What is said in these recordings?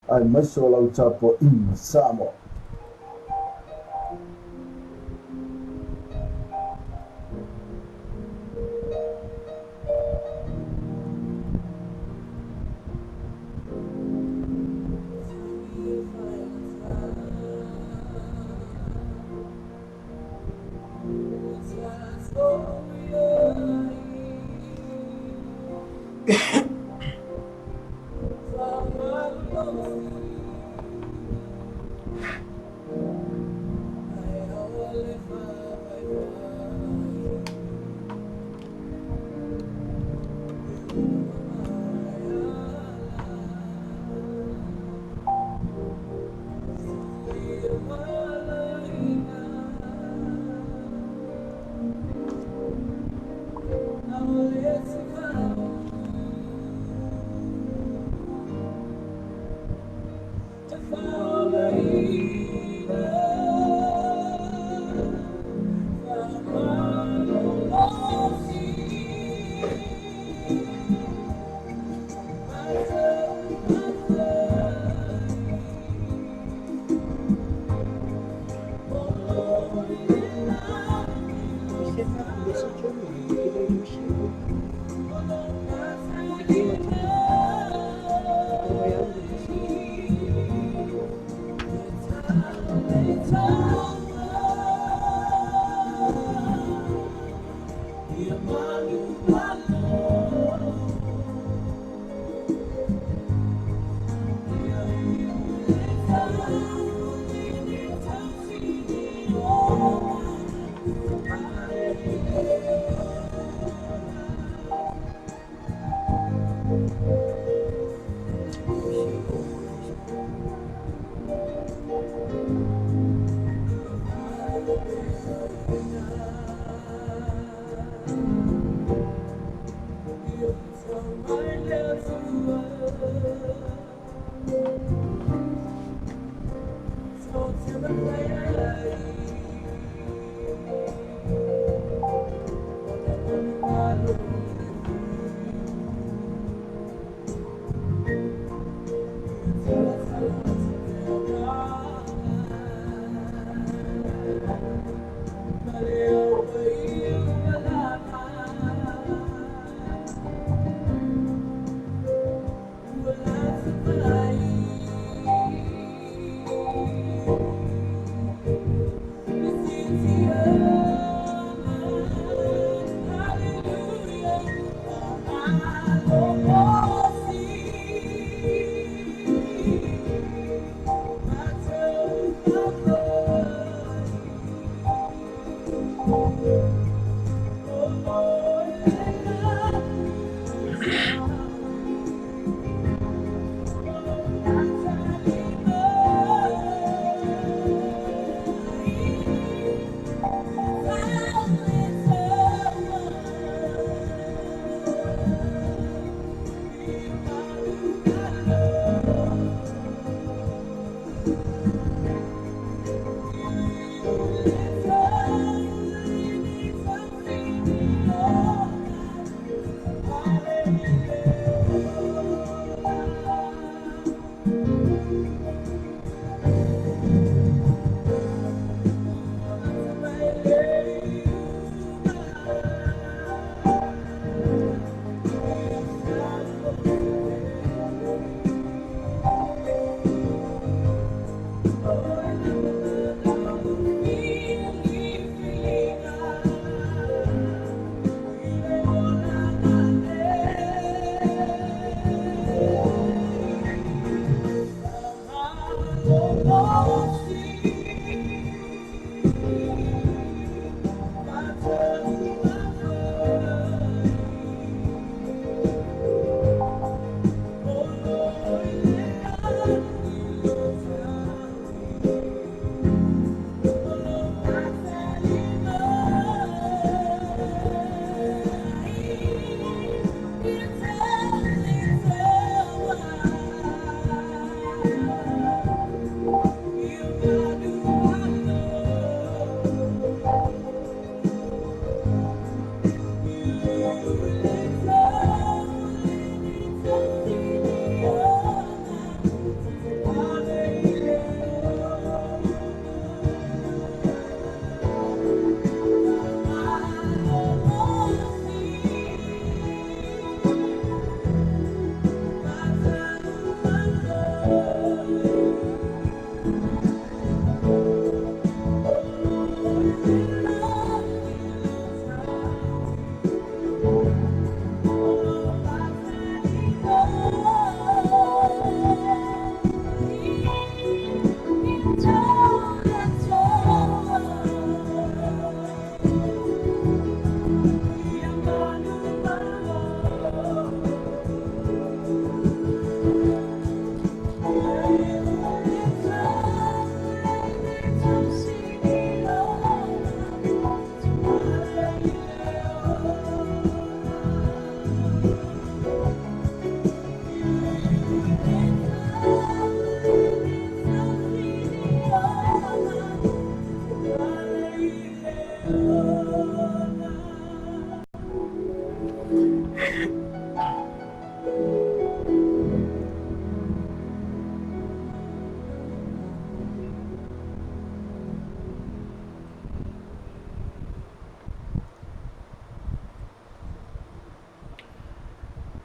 Aemaise o lau tapuaiga Samoa.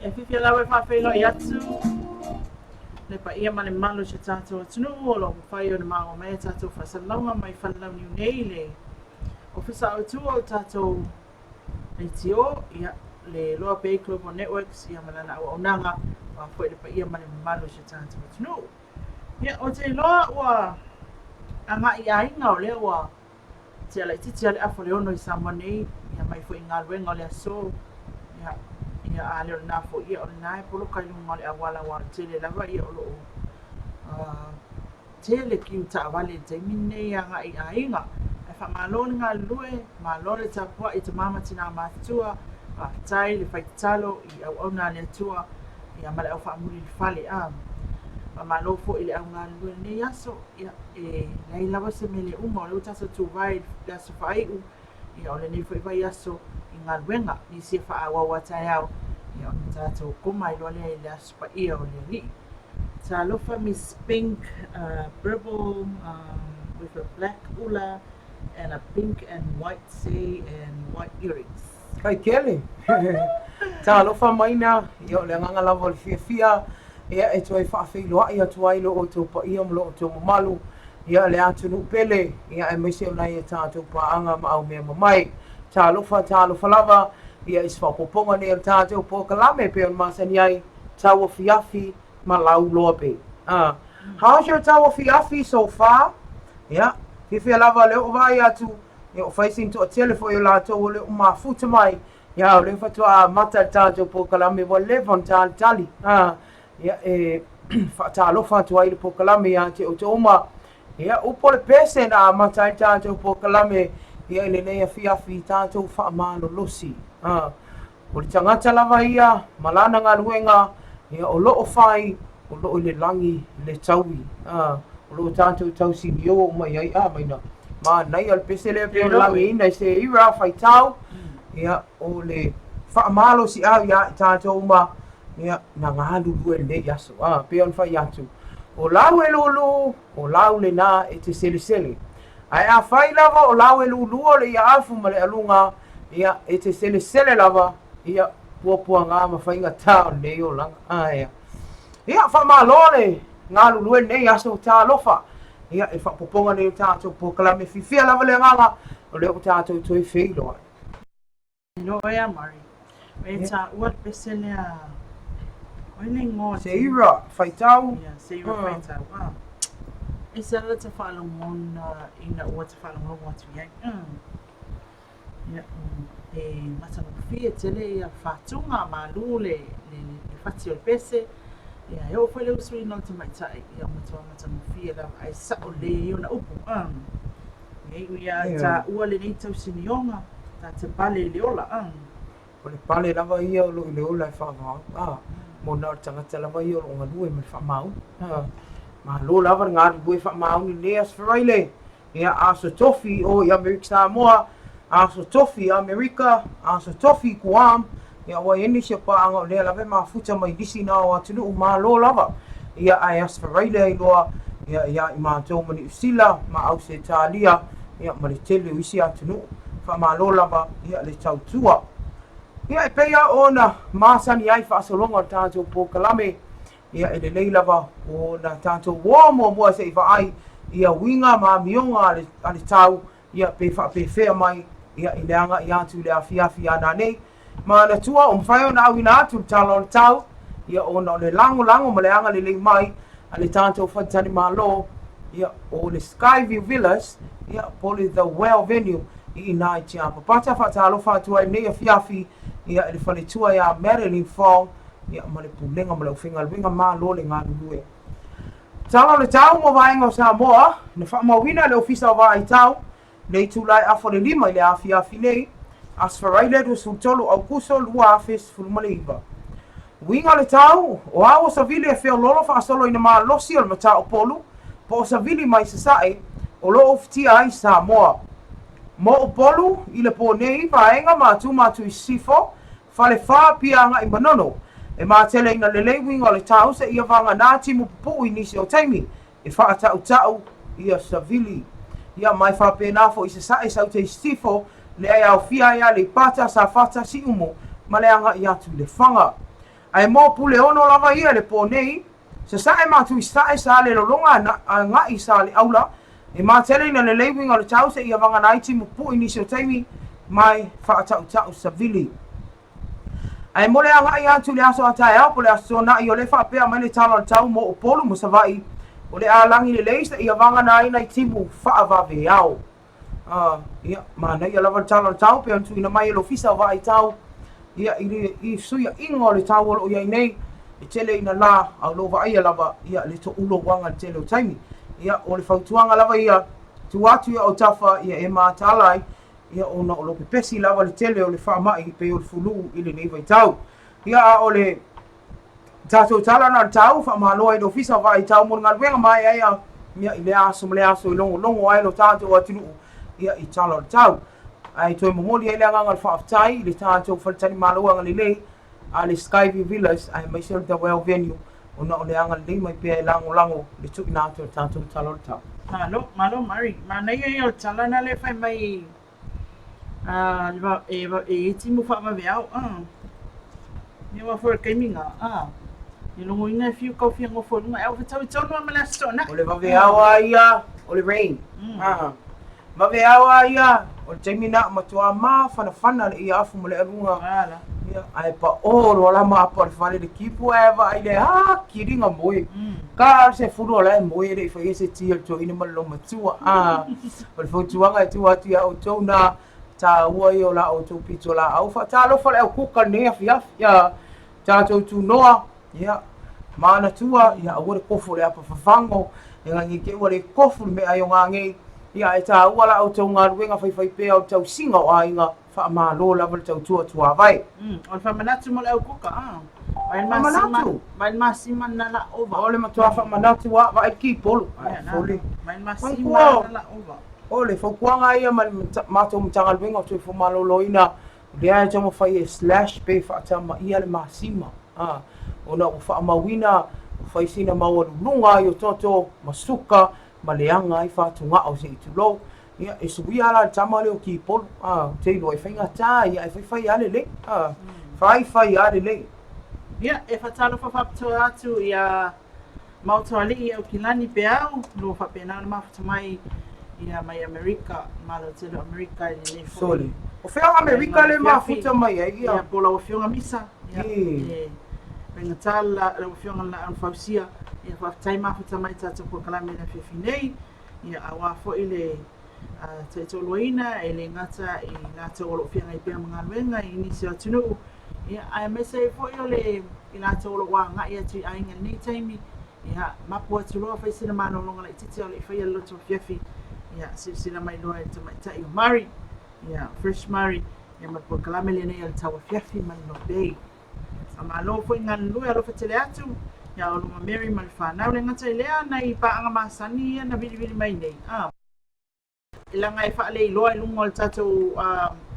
E fiafia lava e faafeiloai atu le paia ma le mamalu o si o tatou atunuu o lo o mafai ona maua mai a tatou faasalalauga mai Falelauniu nei i le Ofisa Autu o le tatou Leitio, ia, le Loa Bay Global Networks ia ma lana auaunaga aua foi le paia ma le mamalu o si o tatou atunuu. Ia, ou te iloa ua agai i aiga o lea ua tea laitiiti lava le afa o le ono i Samoa nei, ia mai foi i galuega o le aso, ia, ia a le o lena foi, ia o lena e poloka i luga o le auala aua o le tele lava ia o lo o tele kiu taavale i le taimi lenei agai i aiga. Ae faamalo le galulue, malo le tapuai i tama ma tina matutua, faafetai le fai tatalo i auauna a le Atua, ia ma le au faamuli i le fale. A faamalo foi i le au galulue i lenei aso. Ia, e leai lava se mea le uma, o lea ua tatou tuvae i le aso faaiu, ia o lenei foi vaiaso i galuega, nisi e faaauau a taeao, ia ona tatou koma ai loa lea i le aso paia o le Alii. Talofa Miss Pink, purple with a black ula and a pink and white sei and white earrings. Kai kele. Talofa mai na, ia o le agaga lava o le fiafia, ia e toe faafeiloai atu ai lo outou paia ma lo outou mamalu, ia le atunuu pele, ia aemaise o nai a tatou paaga ma aumea mamae. Talofa, talofa lava, ia i se faaopoopoga nei o le tatou polokalame e pei ona masani ai, tauafiafi ma lauloa pei. Ah, how's your tauafiafi so far? Ia, fiafia lava le oo vaai atu, ia o fai sina toatele foi o latou o le oo mafuta mai, ia o lea faatoa amata le tatou polokalame ua leva ona talitali. Ah, ia e faatalofa atu ai le polokalame ia te outou uma. Ia, upu o le pese na amata ai le tatou polokalame ia i lenei afiafi tatou faamalolosi. Ah, O le tagata lava ia ma lana galuega, ia, o lo o fai, o lo o i le lagi le taui, a, o lo o tatou tausinioa uma i ai, a, mai na manaia le pese lea pei ona lagiina i se ira faitau, ia, o le faamalosiau iā i tatou uma, ia, na galulue lenei aso, a, pei ona fai atu, o lau e lūlū, o lau lenā e te selesele. Ae afai lava o lau e lūlūa o le iaafu ma le aluga, ia, e te selesele lava, ia, puapuaga ma faigata o lenei olaga. Ae, ia, faamalo le galulue lenei aso talofa. Ia, e faaopoopoga nei o tatou polokalame fiafia lava le agaga, o lea ua tatou toe feiloai. Iloa ea Murray. E taua le pese lea. O ai le igoa? Seira Faitau. Yeah, Seira Faitau. Ah. E se ala ta faalogona ina ua ta faalogologo atu i ai. Ia, e matagofie tele ia fatuga malu le, le, le fati o le pese. Ia, e oo foi le usuina o le tamaitai, ia, matua matagofie lava, ae sao lelei ai ona upu. Ah. E iu ia taua lenei tausinioga, ta te pale i le ola, a. O le pale lava ia o lo o i le ola e faavao, a, mo na o le tagata lava ia o lo o galue ma le faamaoni, a. Malo lava le galulue faamaoni i lenei Aso Faraile, ia, Aso Tofi i o i Amerika Samoa, Aso Tofi i Amerika, Aso Tofi i Guam, Ia, ua i ai nisi o paaga o lea lava e mafuta mai nisi na o atunuu malo lava, ia, ae Aseferaile ai loa, ia, iā i matou ma Niusila, ma Ausetalia, ia, ma le tele o isi atunuu. Faamalo lava, ia, le tautua. Ia, e pei lava ona masani ai faasologa o le tatou polokalame, ia, e lelei lava ona tatou o muamua se i vaai ia uiga ma amioga a le, a le tau, ia, pe faapefea mai, ia, i le agai atu i le afiafi a nanei. Manatua, ua mafai ona auina atu le tala o le tau, ia, ona o le lagolago ma le agalelei mai a le tatou faletalimalo, ia, o le Skyview Villas, ia, po o le The Well Venue i ina i Tiapapata. Faatalofa atu ai i lenei afiafi, ia, i le faletua ia Madeline Fong, ia, ma le Pulega ma le Aufaigaluega malo le galulue. Tala o le tau mo vaega o Samoa, na faamauina e le Ofisa o Vaai Tau le itula e afa o le lima i le afiafi nei, Aso Faraile 23 Aukuso 2019. Uiga o le tau, o ao o savili e feoloolo faasolo ina malosi o le matā-o-polu po o savili mai sasae o lo o ufitia ai Samoa. Mo Upolu i le pō nei, vaega ma tuma atu i sisifo, Falefa, Apia agai Manono. E matele ina lelei uiga o le tau seia vagana timu pupuu i nisi o taimi e faatautau ia savili. Ia ma e faapena foi sasae saute i sisifo lea e aofia ai Aleipata, Safata, Siumu ma le agai atu i Lefaga. Ae mo Puleono lava ia i le po nei, Sasae ma Tuisae sa le lologa agai sa le aula, e matele ina lelei uiga o le tau seia vagana ai timu pupui nisi o taimi ma e faatautau savili. Ae mo le agai atu i le aso a taeao po le Aso Toonai o le faapea mai le tala o le tau mo Upolu ma Savaii, o le a lagi lelei seia vagana ai nai timu faavaveao. Ā, ia, manaia lava le tala o le tau pei ona tuuina mai e le Ofisa o Vaai Tau, ia, i le i fesuiaiga o le tau o lo o i ai nei, e tele ina lā, a o lo o vaaia lava, ia, le toʻulo uaga i le tele o taimi. Ia, o le fautuaga lava ia, tuu atu i autafa, ia, e mataala ai, ia, ona o lo o pepesi lava le tele o le faamai pei o le fulū i lenei vaitau. Ia, a o le tatou tala na o le tau, faamalo ai i le Ofisa o Vaai Tau mo le galuega maeaea ia, i lea aso ma lea aso i logologo ai lo tatou atunuu ia, i tala o le tau. Ae toe momoli ai le agaga o le faafetai i le tatou faletalimalo agalelei a le Skyview Villas aemaise o le The Well Venue ona o le agalelei mai pea e lagolago le tuuina atu o le tatou tala o le tau. Malo, malo Mari. Manaia ia o le tala na lea fai mai A e e i timu faavaveao a. Ia aua foi o le taimi na a. I logoina e fiu kau fia nofo i luga e au fetau i tonu a ma le aso toonai. O le vaveao a ia o le rain. A. Vaveao a ia o le taimi na matua mafanafana le ia afu ma le aluga. Ala. Ia ae paʻō loa la ma apa o le fale le kipu ae vaai le a kiliga moe. Ka o se fulu o la e moe e le i faia se ti a le toeaina ma le loumatua. A. O le fautuaga e tuu atu iā outou na taua ia o la outou pitolaau. Faatalofa le au kuka lenei afiafi. Ia tatou tunoa, ia manatua, ia aua le kofu o le apa fafago, e gagi te ua le kofu le meaai o gagei. Ia e taua la outou galuega faifaipea o le tausiga o aiga. Faamalo lava le tautua tuavae. O le faamanatu mo le au kuka, a. Faamanatu? Vai le masima na la ova. O le matua faamanatu a, vaai le kipolu. Ae fole. Vai le masima na la ova. O le fautuaga ia ma le matou Matagaluega o Soifua Maloloina, o lea e taumafai e slash pe faatamaia le masima, a, ona ua faamauina ua fai sina maualuluga ai o toto ma suka ma leaga ai fatugao se i tulou. Ia, e suia la le tama lea o Kipolo, a, ou te iloa e faigata ia, ae faifai lava lelei, a, faifai lava lelei. Ia, e faatalofa faapitoa atu ia Maotoalii Aukilani Peau, o lo o faapena ona mafuta mai ia mai Amerika, Malo tele o Amerika i lenei foi. Sole. O fea o Amerika le mafuta mai ai ia? Ia, po o lau Afioga Misa, ia, e faigata lau Afioga i le Laau na Fausia, ia faafetai mafuta mai i tatou polokalame i le afiafi nei. Ia, aua foi le taitoaluaina e le gata i latou o lo o feagai pea ma galuega i nisi o atunuu, ia, aemaise ai foi o le i latou o lo o agai atu i aiga i lenei taimi, ia, mapu atu loa fai sina malologa laitiiti a o le i faia le loto afiafi, ia, silasila mai loa i le tamaitai o Mari, ia, Fresh Mari, ia ma le polokalame lenei o le Tauafiafi ma le Lobei. Faamalo foi galulue alofa tele atu ia Olo ma Mary ma le fanau. Le gata i lea, nai paaga masani ia na vilivili mai nei, a. Leaga e faaleiloa i luga o le tatou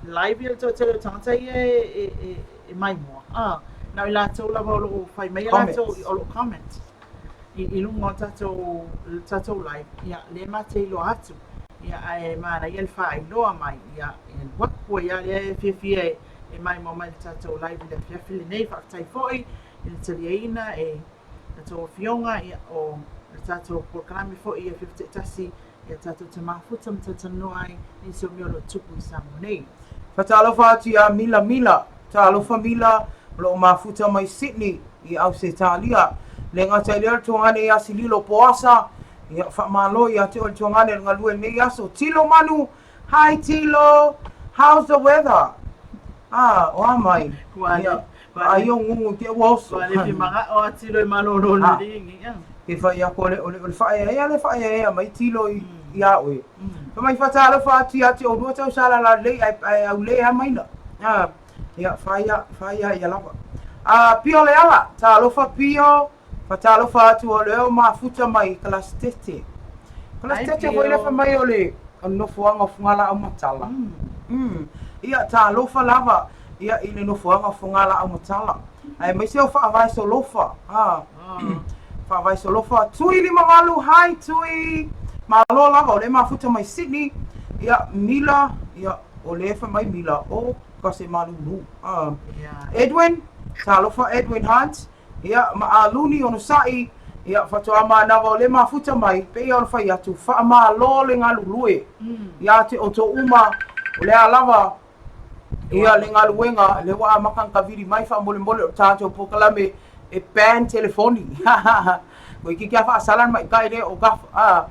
live ia le toatele o tagata ia e maimoa, a. Na o i latou lava o lo o fai mai a latou, o lo o comment i luga o tatou, le tatou live, ia, lea ma te iloa atu. Ia, ae manaia le faailoa mai, ia, e alu atu ai lava lea e fiafia e e maimoa mai i le tatou live i le afiafi lenei. Faafetai foi i le taliaina e a outou afioga, ia, o le tatou polokalame foi i afiafi taitasi, ia tatou te mafuta ma talatalanoa ai i nisi o mea o lo o tupu i Samoa nei. Faatalofa atu ia Mila Mila. Talofa Mila, o lo o mafuta mai Sydney i Ausetalia. Le gata i lea o le tuagane ia Sililo Poasa, ia faamalo ia te oe le tuagane o le galue i lenei aso. Tilo Manu, Hi Tilo, how's the weather? Ah, o a mai? Kua le, kua le, ngungu te ua oso. Kua le fi manga o a Tilo i malolo ah. le ringi. Ke whai ako o le, o le, o le whaeaea le whaeaea mai Tilo i, i a oe. Fa mai whatalofa atu ia te o rua tau sala la lei ai, ai au le a maina. Ah, ia, whaia, whaia ia lava. Ah, pio le ala, talofa pio, Fatalofa atu o leo mafuta mai i Kalasitete. Kalasitete foi lea fai mai o le nofoaga o Fogaalaau Matala. Mm. Ia, talofa lava ia i le nofoaga o Fogaalaau Matala. Aemaise o Faavae Solofa. Ah. Faavae Solofa. Tui Limavalu, hi Tui. Malo lava, o lea mafuta mai Sydney. Ia, Mila, ia, o lea fai mai Mila, o ka se malulu. Ah. Edwin, Talofa Edwin Hunt, ia, ma Aluni Onosai, ia, faatoa manava o lea mafuta mai, pei ona fai atu, faamalo le galulue ia te outou uma, o le a lava ia le galuega, lea ua amata ona tavili mai faamolemole o le tatou polokalame e ban telefoni. Toeitiiti lava faasala le maitai lea o gafa. A,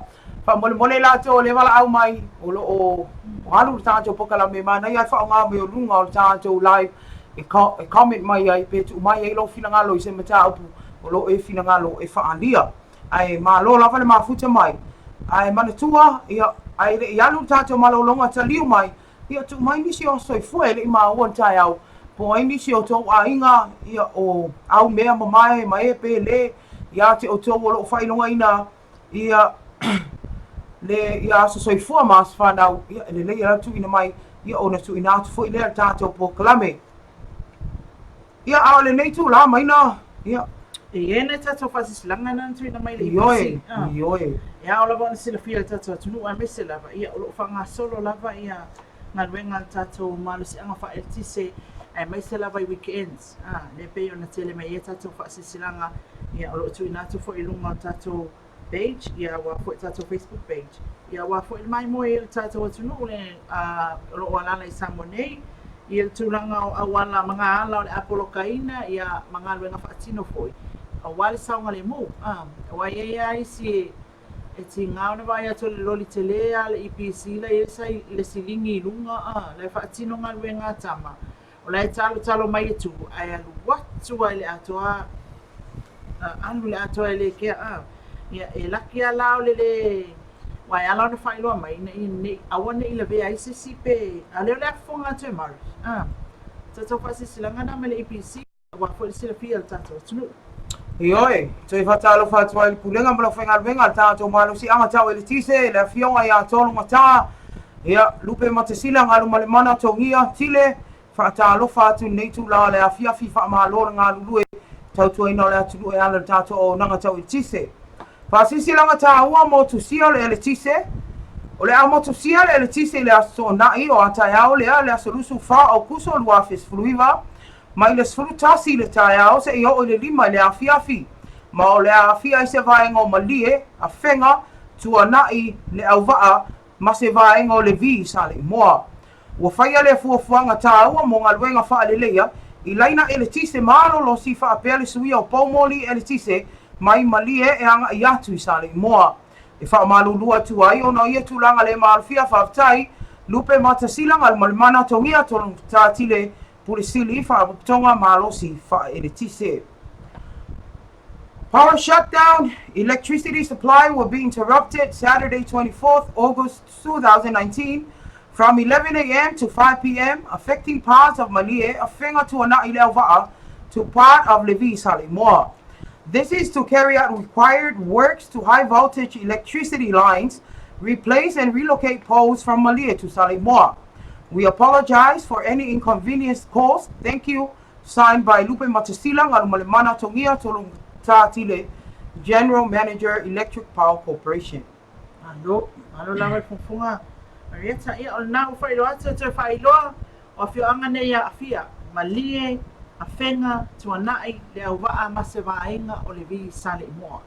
faamolemole latou o lea e valaau mai, o lo o alu le tatou polokalame, manaia le faaaoga mai o luga o le tatou live e comment mai ai pe tuu mai ai lou finagalo i se mataupu o lo o e finagalo e faaalia. Ae malo lava le mafuta mai. Ae manatua, ia, ae le i alu le tatou malologa taliu mai, ia tuu mai nisi o aso soifua e le i maua i le taeao, po o ai nisi o outou aiga, ia, o Aumea Mamae ma e pe le, ia te outou o lo o faailogaina ia le ia aso soifua ma aso fanau, ia e lelei lava le tuuina mai, ia ona tuuina atu foi lea i le tatou polokalame. Ia a o lenei itulā maina, ia. E i ai nai tatou faasilasilaga na na tuuina mai i le Ioe, EPC. ioe. E ao lava ona silafia e le tatou atunuu aemaise lava, ia o lo o faagasolo lava ia galuega a le tatou malosiaga faa-eletise aemaise lava i weekends. Lea pei ona tele mai ai tatou faasilasilaga, ia o lo o tuuina atu foi i luga o le tatou page, ia aua foi tatou Facebook page, ia aua foi le maimoe ai o le tatou atunuu le o lo o alaala i Samoa nei, i le tulaga o auala magaala o le a polokaina, ia ma galuega faatino foi, aua le saogalemu. Aua e i ai lava isi e tiga ona vaai atu o le loli tele lava a le EPC la e i ai le siligi i luga, la e faatino galuega a tama. O la e talotalo mai e tu, ae alu atu lava i le atoa, alu i le atoa e le kea. A. Ia, e laki lava la o le lē, aua e ala ona faailoa mai, ina ia ne i, aua ne i lavea ai se isi pe, a o lea o le a fofoga atu e Murray. A. Tatou faasilasilaga na mai le EPC, aua foi le silafia e le tatou atunuu. Ioe, toe faatalofa atu ai i le Pulega ma le Aufaigaluega a le tatou Malosiaga Tau Eletise, le Afioga ia Tologata, ia, Lupe Matasila, Galumalemana Togia, Tile, faatalofa atu i lenei itula o le afiafi, faamalo le galulue, tautuaina o le atunuu e ala i le tatou auaunaga tau eletise. Faasilasilaga taua mo tusia o le eletise, O le a motusia le eletise i le Aso Toonai o a taeao lea, le aso 24 o Aokuso 2019, mai le 11 i le taeao seia oo i le 5 i le afiafi, ma o le a aafia ai se vaega o Malie, Afega, Tuanai, Leauvaa ma se vaega o Levi i Saleimoa. Ua faia lea fuafuaga taua mo galuega faaleleia i laina eletise malolosi faapea le suia o poumoli eletise mai Malie e agai atu i Saleimoa. E faamalulu atu ai ona o ia tulaga le maalofia faafetai, Lupe Matasila Galumalemana Togia Tologata Tile Pule Sili Faalapotopotoga Malosi Faaeletise. Power shutdown, electricity supply will be interrupted Saturday 24th August 2019 from 11 a.m. to 5 p.m., affecting parts of Malie, Afega Tuanai Leauva'a, to part of Levi Saleimoa. This is to carry out required works to high voltage electricity lines, replace and relocate poles from Malie to Saleimoa. We apologize for any inconvenience caused. Thank you. Signed by Lupe Matasila, Galumalemana Togia Tologata Tile, General Manager, Electric Power Corporation. Malo, malo lava le fofoga. Marietta, ia o lena ua faailoa atu e toe faailoa o afioaga nei e aafia, Malie, Afega, Tuanai, Leauvaa ma se vaega o Levi Saleimoa.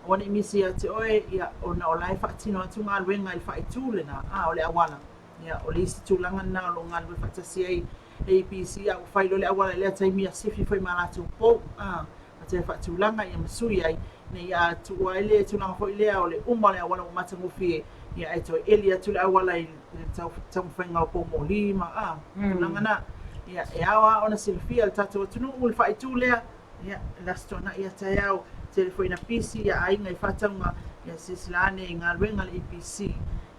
Aua ne i misi ia te oe, ia, ona o la e faatino atu galuega i le faaitu lena, a, o le auala. Ia, o le isi tulaga lena o lo o galulue faatasi ai le EPC, a ua fai loa le auala i lea taimi, ia sifi foi ma latou pou, a, ma toe faatulaga ia ma sui ai, ina ia tuua ai le tulaga foi lea o le uma o le auala ua matagofie, ia ae toe eli atu le auala i le taumafaiga o pou moli ma, a, tulaga na. Ia, e ao lava ona silafia e le tatou atunuu le faaitu lea, ia, le Aso Toonai a taeao, tele foi ina pisi ia aiga i faatauga, ia silasila ane i galuega a le EPC,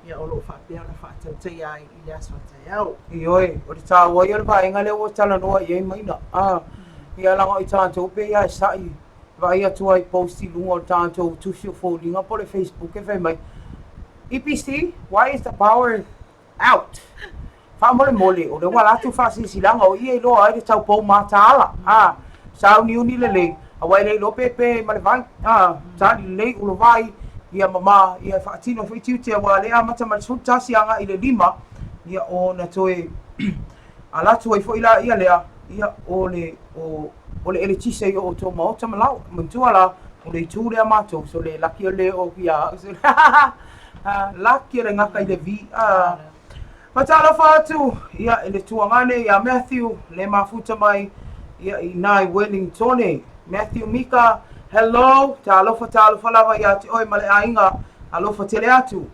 ia o lo o faapea ona faatautaia ai i le aso a taeao. Ioe, o le taua ia o le vaega lea ua talanoa i ai Maina. A, ia leaga o i tatou pei lava e sa'i vaai atu ai i post i luga o le tatou tusi o foliga po o le Facebook e fai mai, EPC, why is the power out? Faamolemole, o lea ua alu atu faasilasilaga o i e iloa ai le tau pou mataala, a, sauniuni lelei, aua e le iloa pe pe ma le vai, a, tali lelei ulo vai, ia ma ma, ia e faatino ai foi tiute, aua o lea e amata mai le 11 agai i le 5, ia ona toe alu atu ai foi laia lea, ia o le, o. o le eletise i o outou maota ma laoa. Manatua la, o le itu lea matou, so le laki o le o ia au, so laki o le gaka i le vi. Faatalofa atu ia i le tuagane ia Matthew le mafuta mai ia i ina i Wellingtone. Matthew Mika, hello, talofa talofa lava ia te oe ma le aiga, alofa tele atu.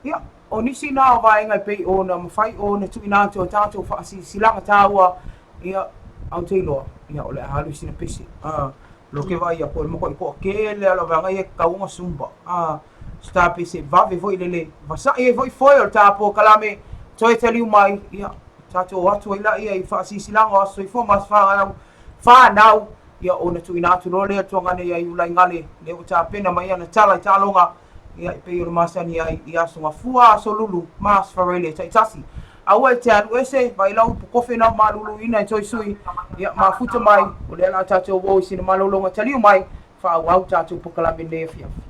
Ia, o nisi na o vaega e pei ona mafai ona tuuina atu a tatou faasilasilaga taua, ia, au te iloa, ia, o le a alu i sina pese. Lo ke vaai aku, o le matuai toatele lava o vaega ia e tatau ona Zumba. Se pese vave foi lele, vasai ai foi foe o le ta polokalame, toe taliu mai, ia, tatou o atu ai laia i faasilasilaga o Aso Soifua ma Aso Fanau, fanau, ia, ona tuuina atu loa lea o le tuagane ia Iulaigale, lea ua tapena mai ana tala i taaloga, ia, e pei o le masani ai i Aso Gafua, Aso Lulu ma Aso Faraile taitasi. Aua e te alu ese, vaai lau upu kofe na o maluluina e toe sui, ia, mafuta mai, o lea o le a tatou o i sina malologa taliu mai, faaauau tatou polokalame i lenei afiafi.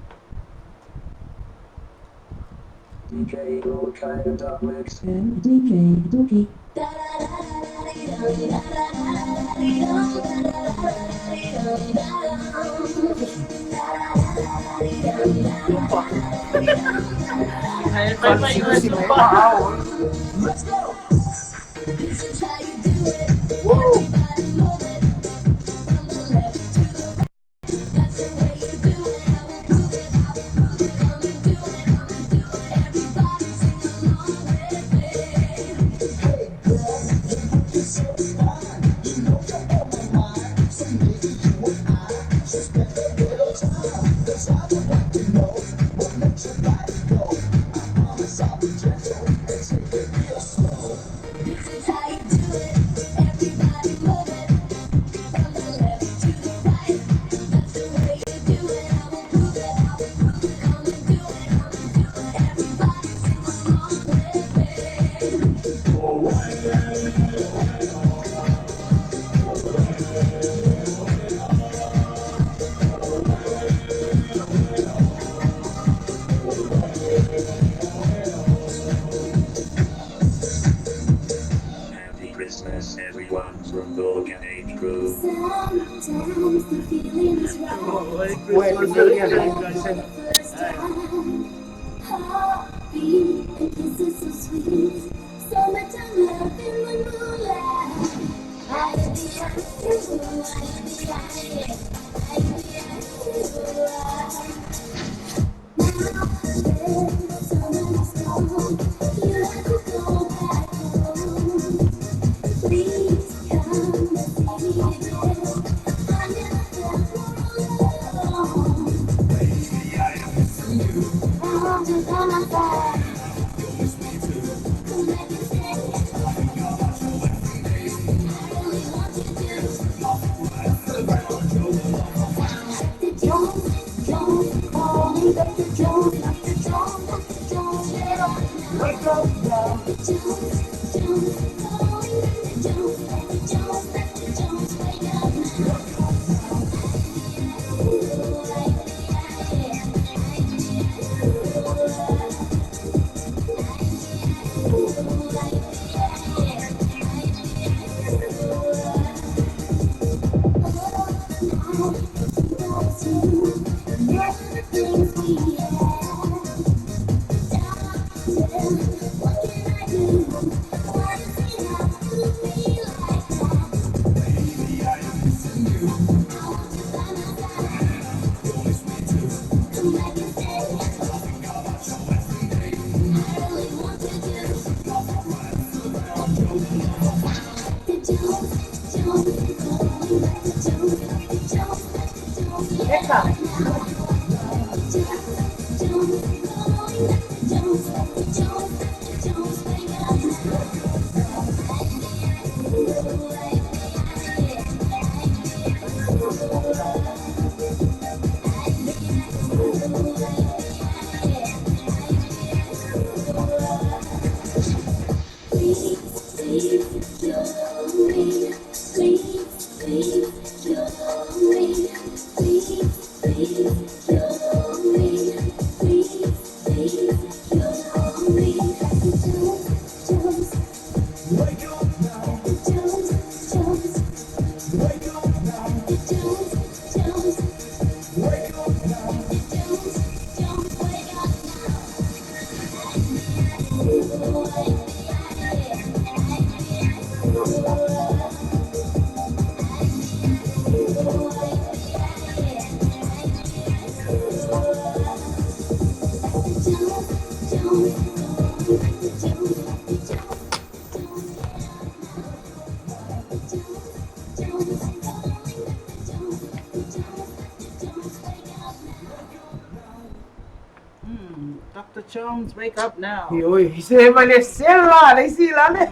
Doctor Jones, wake up now. Ioe, se mai le sela, le isi lale.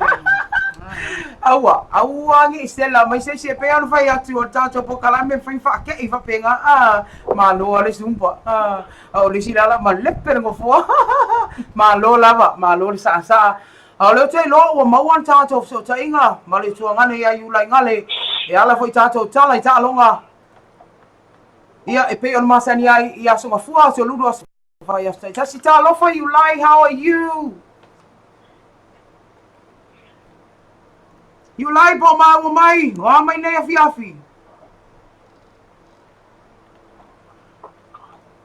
Aua, aua ngi sela mai se se pe ona fai atu o tatou polokalame fai faakei faapena a malo a le sumpa a a o le isi lala ma lepe le gofoa malo lava malo le saasaa a o lea ou te iloa ua maua le tatou fesootaiga ma le Itu Agane ia Iulaigale e ala foi tatou tala i taaloga ia e pei ona masani ai i Aso Gafua, Aso Lulu, Aso Fai, Aso Taitasi. Talofa Iulai, how are you? Iulai po o maua mai, o a mai nei afiafi?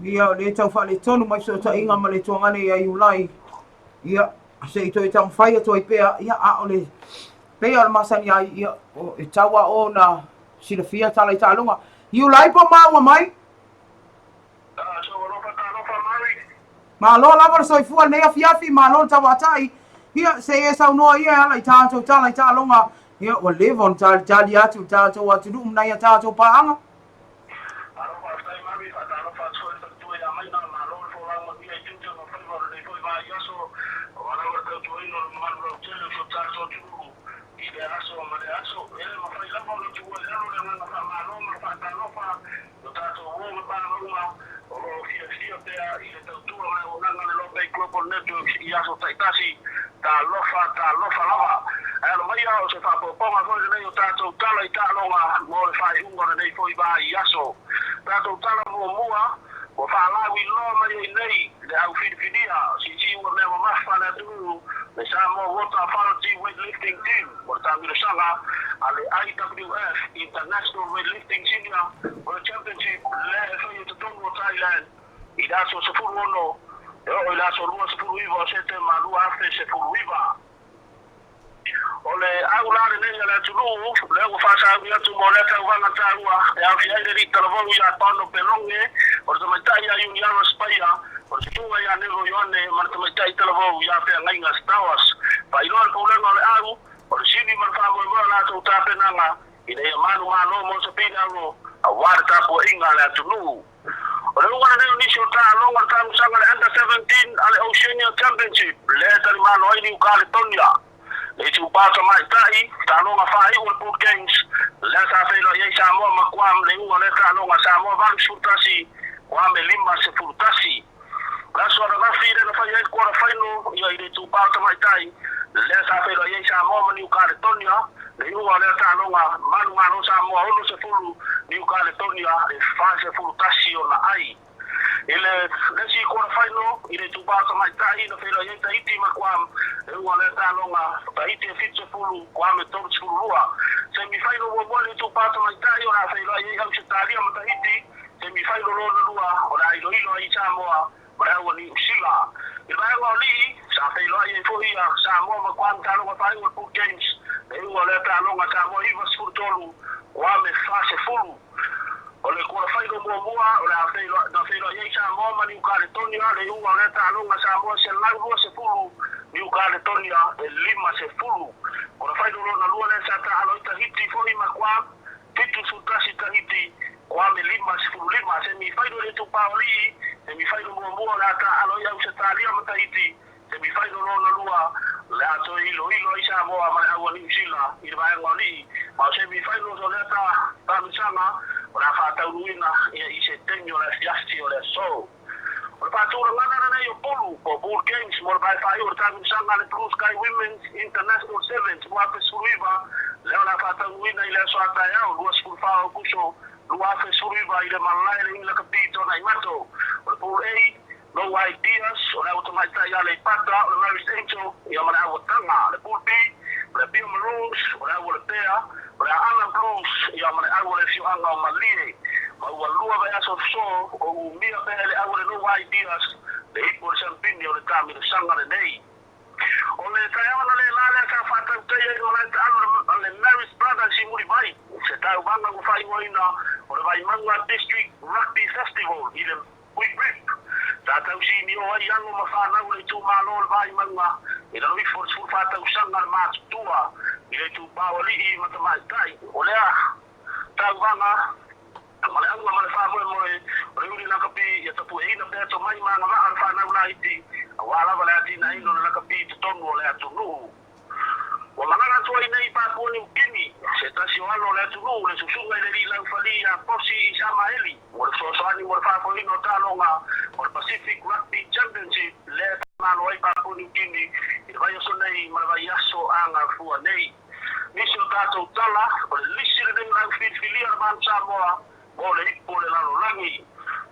Ia, o lea tau faaletonu mai fesootaiga ma le Itu Agane ia Iulai. Ia, se i toe taumafai atu ai pea, ia, a o le pei o le masani ai, ia, o, e tau a ona silafia tala i taaloga. Iulai po o maua mai? Malo lava le soifua i lenei afiafi, malo le tauatai. Ia, se i e saunoa ia e ala i tatou tala i taaloga. Ia, ua leva ona talitali atu le tatou atunuu ma nai a tatou paaga. Malo faafetai Mary, faatalofa atu foi le faletua ia Maina, malo le folau manuia i tiute ma faiva o lenei foi vaiaso, aua lava le tautuaina o le mamalu lautele o si o tatou atunuu i lea aso ma lea aso. E le mafai lava ona tuua i lalo le agaga faamalo ma le faatalofa i o tatou uo ma paaga uma o lo o fiafia pea i le tautua ma le auaunaga a le Lope Global Networks i aso taitasi. Talofa, talofa lava. Ae alo maia o se faaopoopoga foi lenei o tatou tala i taaloga mo le faaiuga o lenei foi vaiaso. Tatou tala muamua, ua faalauiloa mai ai nei le au filifilia siisii ua mea mamafa a le atunuu, le Samoa Water Authority Weightlifting Team mo le taamilosaga a le IWF International Weightlifting Senior World Championship lea e faia i totonu o Thailand i le aso 16 e oo i le aso 29 o Setema 2019. O le au la lenei a le atunuu, lea ua faasauni atu mo lea tauvaga taua e aofia ai le alii talavou ia Paolo Pelonge, o le tamaitai ia Iuniara Spaia, o le susuga ia Nevo Ioane ma le tamaitai talavou ia Feagaiga Stowers. Faailoa le pulega o le au, o le sili ma le faamoemoe o latou tapenaga ina ia manumalo mo se pili alo aua le tapuaiga a le atunuu. O le uga lenei o nisi o taaloga o le taamilosaga le Under 17 a le Oceania Championship lea e talimalo ai Niu Kaletonia. Le itupa tamaitai, taaloga faaiu o le Pool Games lea sa feiloai ai Samoa ma Guam le iuga o lea taaloga Samoa 81, Guam 51. O le aso ananafi lea na fai ai le quarter final ia i le itupa o tamaitai lea sa feiloai ai Samoa ma Niu Kaletonia. Le iuga o lea taaloga, manumalo Samoa 60, Niu Kaletonia 41 ona ai. I le isi quarter final i le itupa o tamaitai na feiloai ai Tahiti ma Guam, le iuga o lea taaloga, Tahiti e 70, Guam e 32. Semi final muamua i le itupa o tamaitai o le a feiloai ai Ausetalia ma Tahiti, semi final lona lua o le a iloilo ai Samoa ma le au a Niu Sila. I le vaega o alii, sa feiloai ai foi ia Samoa ma Guam taaloga faaiu o le Pool Games, le iuga o lea taaloga Samoa 93, Guam e 40. O le quarter final muamua o le a na feiloai ai Samoa ma Niu Kaletonia, le iuga o lea taaloga Samoa 120, Niu Kaletonia e 50. Quarter final lona lua lea sa taaalo ai Tahiti foi ma Guam, 71 Tahiti, Guam e 55. Semi final i le itupa o alii, semi final muamua o le a taaalo ai Ausetalia ma Tahiti, semi final lona lua o le a toe iloilo ai Samoa ma le au a Niu Sila i le vaega o alii. Ma o semi finals o lea taamilosaga o le a faataunuuina ia i se taimi o le afiafi o le aso. O le faatulagaga lenei o pulu po o Pool Games mo le vae faaiu o le taamilosaga a le Blue Sky Women's International Sevens 2019 lea o le a faataunuuina i le aso a taeao 24 o Aokuso 2019 i le malae le Inilakapi Tuanaimato. O le Pool A, No Ideas, o le au tamaitai Aleipata, o le Mary's Angel, ia ma le au Ataga. O le Pool B, o le Apia Maroons, o le au o Lepea, o le Aana Blues, ia ma le au o le afioaga o Malie. Ma ua lua vaiaso sosoo o umia pea e le au o le No Ideas le ipu o le siampini o le taamilosaga lenei. O le taeao analeila lea sa faatautaia ai le malae taalo a le Marist Brothers i Mulivai, se tauvaga ua faaigoaina o le Vaimauga District Rugby Festival i le Quick Grip. Sa tausinio ai alo ma fanau o le itumalo o le Vaimauga i lalo ifo o le 14 tausaga le matutua i le itupa o alii ma tamaitai. O lea tauvaga ma le auga ma le faamoemoe o le uli lakapi Ia tapueina pea tomai ma agavaa o le fanau laiti, aua lava le atinaeina o le lakapi i totonu o le atunuu. Ua malaga atu ai nei i Papua Niu Kini, se tasi o alo o le atunuu, le Susuga i le Alii Laufali ia Kosi Isamaeli, mo le fesoasoani mo le faafoeina o taaloga o le Pacific Rugby Championship lea e faamalo ai Papua Niu Kini i le vaiaso nei ma le vaiaso a Gafua nei. Nisi o tatou tala, o le lisi lenei o le au filifilia o le Manu Samoa mo le ipu o le lalolagi.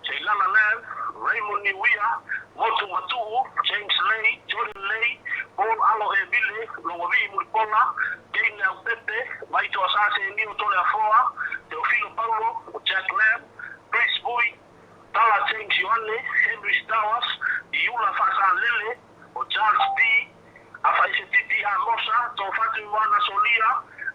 Seilana Lam, Raymond Niuia, Motu Matuu, James Lay, Jordan Lay, Paul Alo Emile, Logavii Mulipola, Kane Leaupepe, Vaito Asase Enio Toleafoa, Teofilo Paulo, Jack Lam, Chris Vui, Tala James Ioane, Henry Stowers, Iula Faasalele, o Charles Dee, Afaisefiti Amosa, Tofatu Ioana Solia,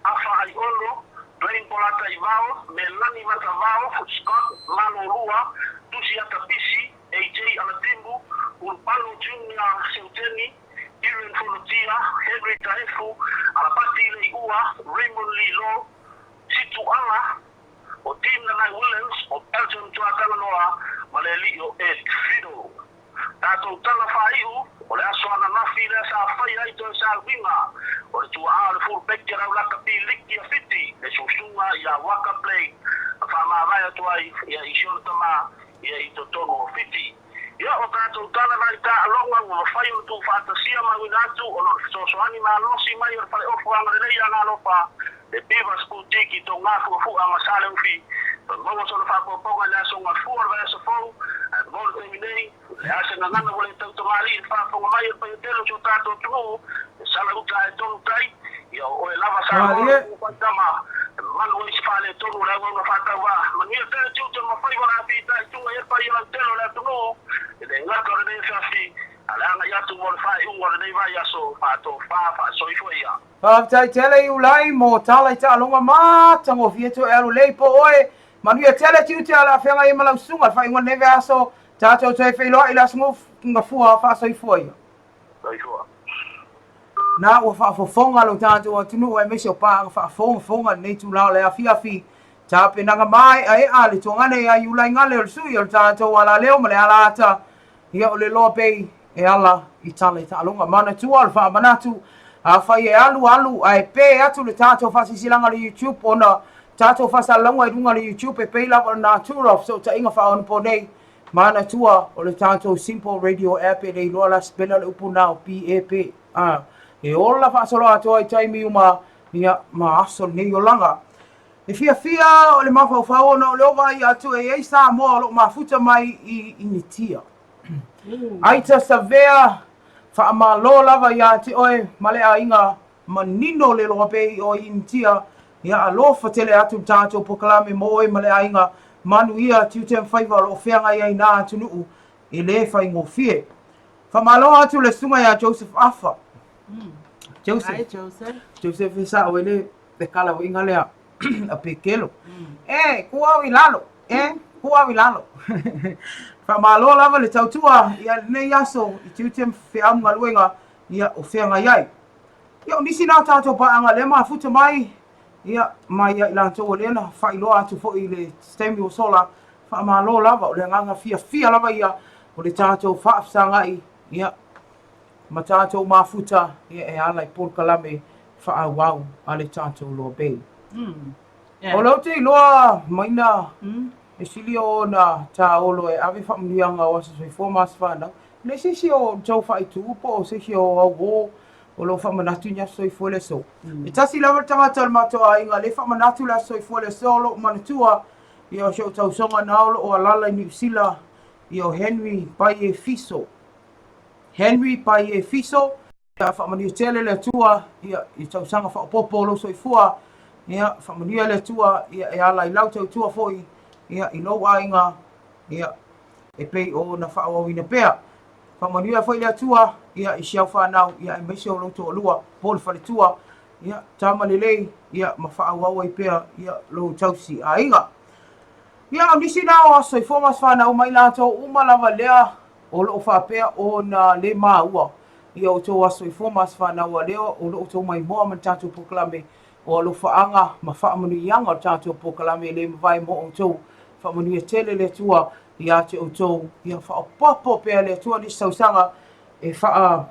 Afa Aiono, Dwayne Polataivao, Melani Matavao, Scott Malolua, Tusi Atapisi, AJ Alatimu, Ulupano Junior Seuteni, Irene Fonotia, Henry Taefu, Alapati Leiua, Raymond Lilo, Situ Ala, o Tim Nanai Williams, o Elton Tuatalanoa ma le alii o Ed Fiddle. Tatou tala faaiu, o le aso ananafi lea sa faia ai toe sauniga o le tuaa o le full-back a Raulakapi Liki a Fiti, le susuga ia Waka Blake na faamavae atu ai ia i si ona tama ia i totonu o Fiti. Ia, o tatou tala na i taaloga ua mafai ona tuufaatasia ma auina atu ona o le fesoasoani malosi mai o le Faleofu Agalelei ia Galopa, le Beavers Boutique i Togafuafua ma Saleufi, toe maua sona faaopoopoga i le aso Gafua o le vaiaso fou, ae mo le taimi nei, o le a se gagana ua le tautamalii i le faafofoga mai a le paia tele o si o tatou atunuu, e sala uta ae tonu tai, ia o oe lava Samoa Malie. le ulufaitama, e malu ai se faaletonu o le auauna faatauvaa. Manuia pea le tiute ma faiva o le a fitaituga i ai le paia lautele o le atunuu, e le gata o lenei afiafi, a o le agai atu mo le faaiuga o lenei vaiaso faatofa faasoifua ia. Faafetai tele Iulai mo tala i taaloga matagofie toe alu lei po oe. Manuia tele tiute a le afeaga ia ma lau susuga le faaiuga o lenei vaiaso. Tatou toe feiloai i le aso Gafua faasoifua ia. Soifua. Na ua faafofoga lo tatou atunuu aemaise o paaga faafogafoga i lenei itula o le afiafi. Tapenaga maeaea a le tuagane ia Iulai Gale o le sui o le tatou alaleo ma le alaata Ia o le loa pei e ala i tala i taaloga. Manatua o le faamanatu, afai e alu alu ae pe atu le tatou faasilasilaga o le YouTube ona tatou faasalalauga i luga o le YouTube e pei lava o le natura o fesootaiga faaonaponei. Manatua o le tatou Simple Radio App e le iloa la spela le upu na o P-A-P. A, e ola faasoloatoa i taimi uma ia ma aso lenei olaga. E fiafia o le mafaufau ona o le ova ia atu e iai Samoa o loo mafuta mai i Initia. Aita Savea, faamalo lava ia te oe ma le aiga manino le loa pe i oe i Initia, ia alofa tele atu le tatou pokalame mo oe ma le aiga, manuia tiute ma faiva o loo feagai ai na atunuu e le faigofie. Faamalo atu le susuga ia Joseph Afa. Joseph. Hi Joseph. Joseph e sao e le le kalauiga lea a Pekelo. E, ku au i lalo, e, ku au i lalo. Faamalo lava le tautua ia lenei aso i tiute ma feau ma galuega ia o feagai ai. Ia o nisi na o tatou paaga lea mafuta mai ia mai ia i latou o lea na faailoa atu foi i le taimi ua sola. Faamalo lava, o le agaga fiafia lava ia o le tatou faafesagai ia ma tatou mafuta ia e ala i polokalame faaauau a le tatou Loa Bay. O lea ou te iloa maina e sili ona taolo e ave faamanuiaga o aso soifua ma aso fanau. E leai se isi o tou faaitu po o se isi o auo o lo o faamanatu i ni aso soifua i le aso. E tasi lava le tagata o le matou aiga lea e faamanatu le aso soifua i le aso o lo o manatua ia o si ou tausoga na o lo o alala i Niu Sila ia o Henry Paie Fiso. Henry Paie Fiso, ia faamanuia tele le Atua ia i tausaga faaopoopo o lou soifua, ia faamanuia le Atua ia e ala i lau tautua foi ia i lou aiga ia e pei ona faaauauina pea. Faamanuia foi le Atua ia i si au fanau ia aemaise o lou toalua po o le faletua ia tama lelei ia ma faaauau ai pea ia lou tausi aiga. Ia o nisi na o aso soifua ma aso fanau mai latou uma lava lea o lo o faapea ona le maua i o outou aso soifua ma aso fanau a lea o lo outou maimoa ma le tatou polokalame o alofaaga ma faamanuiaga o le tatou polokalame e le mavae mo outou. Faamanuia tele le Atua ia te outou, ia faaopoopo pea le Atua nisi tausaga e faa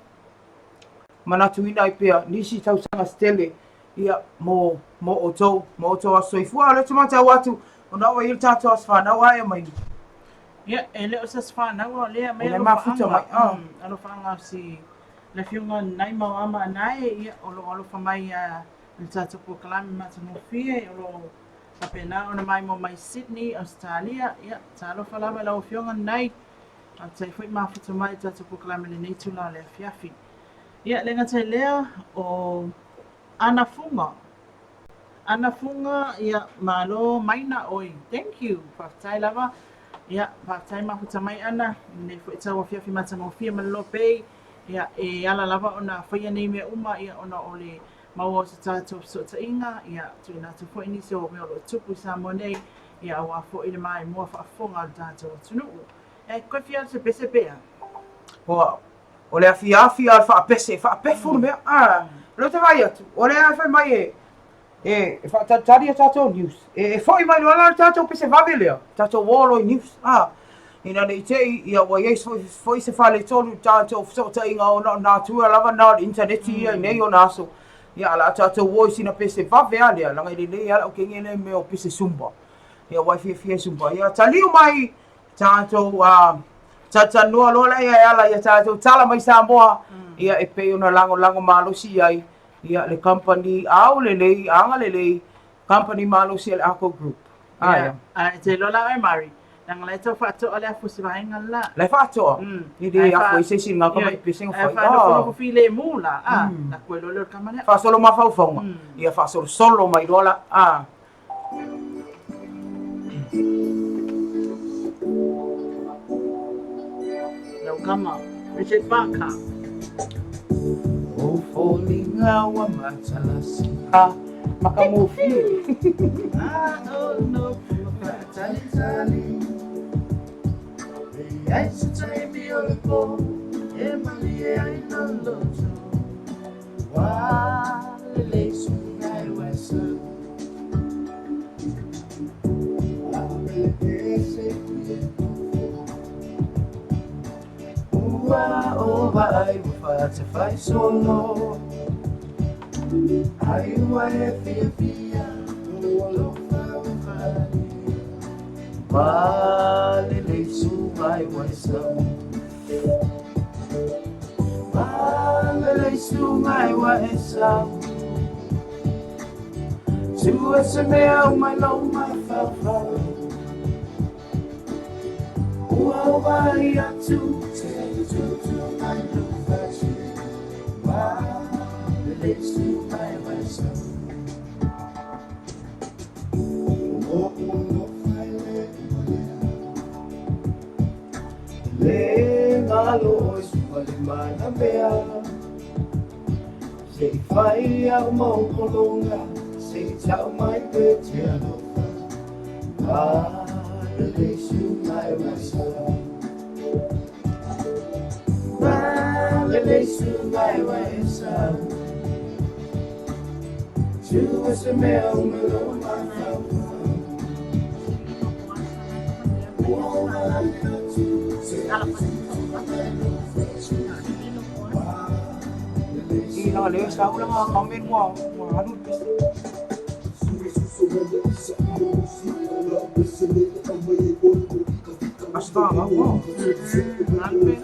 manatuina ai pea nisi tausaga se tele ia mo mo outou, mo outou aso soifua. O lea ou te matau atu, ona ua i ai le tatou aso fanau ae mai. Ia, e le o se aso fanau a o lea mai alofa mai. Alofa si le afioga nai mau ama anae, ia o lo o alofa mai a le tatou polokalame matagofie o lo o faapena ona maimoa mai Sydney, Australia. Ia, talofa lava lau afioga Nai. Faafetai foi mafuta mai i le tatou polokalame i lenei itula o le afiafi. Ia, le gata i lea, o Ana Fuga. Ana Fuga, ia, malo maina oi. Thank you. Faafetai lava. Ia, faafetai mafuta mai Ana i lenei foi tauafiafi matagofie ma le lopei. Ia, e ala lava ona faia nei mea uma, ia, ona o le maua o se tatou fesootaiga, ia, tuuina atu foi nisi o mea o lo o tupu i Samoa nei, ia, aua foi le maimoa faafofoga a le tatou atunuu. E koe fia se pese pea. Ua, o le afiafi a le faapese, faapefu le mea. Ah, o lea ou te vaai atu, o lea e fai mai e, e, e faatalitali a tatou news. E, e foi mai loa la le tatou pese vave lea, tatou o loa i news. Ah, ina ne i te i, ia ua i ai foi, foi se faaletonu i tatou fesootaiga ona o natura lava na o le initaneti ia i nei ona aso. Ia, a o le a tatou o i sina pese vave a lea, leaga e lelei lava lau kenge lea i mea o pese Zumba. Ia, ua e fiafia i Zumba. Ia, taliu mai tatou talatalanoa loa lea e ala ia tatou tala mai Samoa, ia e pei ona lagolago malosi i ai ia le kamupani aulelei, agalelei, kamupani malosi a le Arco Group. Aia. A e te iloa la oe Mari, leaga la e tau faatoa le afu o si vaega le la. La e faatoa? E le afu ai se isi i lena tamai pese na fai. Ae faanofonofo filemu la, a, la koe loa lea o le tama lea. Faasolo mafaufauga, ia faasolosolo mai loa la, a. Lau kama, Richard Barker. O foliga ua matalasi ha makamofie. Ah, oh no, faatalitali. E ai se taimi o le po e malie ai lou loto. Ua lelei suiga e ua e sau. Ua pele se i e nofo. Ua ova ai ua faatafai solo. Ai ua e fiafia lou alofa ua faaalia. Ua lelei suiga e ua e sau. Ua lelei suiga e ua e sau. Tua se mea mai lou mafaufau. Ua ova ai atu se i tutu mai lou fatu. Ua lelei suiga e ua e sau. Lou alofa e le valea. Le galo ʻoe suka le manamea. Se i fai au mau pologa, se i tau mai pe te alofa. Ua lelei suiga e ua e sau. Ua lelei suiga e ua e sau. Tua se mea mai lou mafaufau. Ua ova ai atu se i tutu mai lou fatu. Ua lelei I la le sa ula nga kamen ua ua alu le pese. Aso wha ngau ua. Alu pe.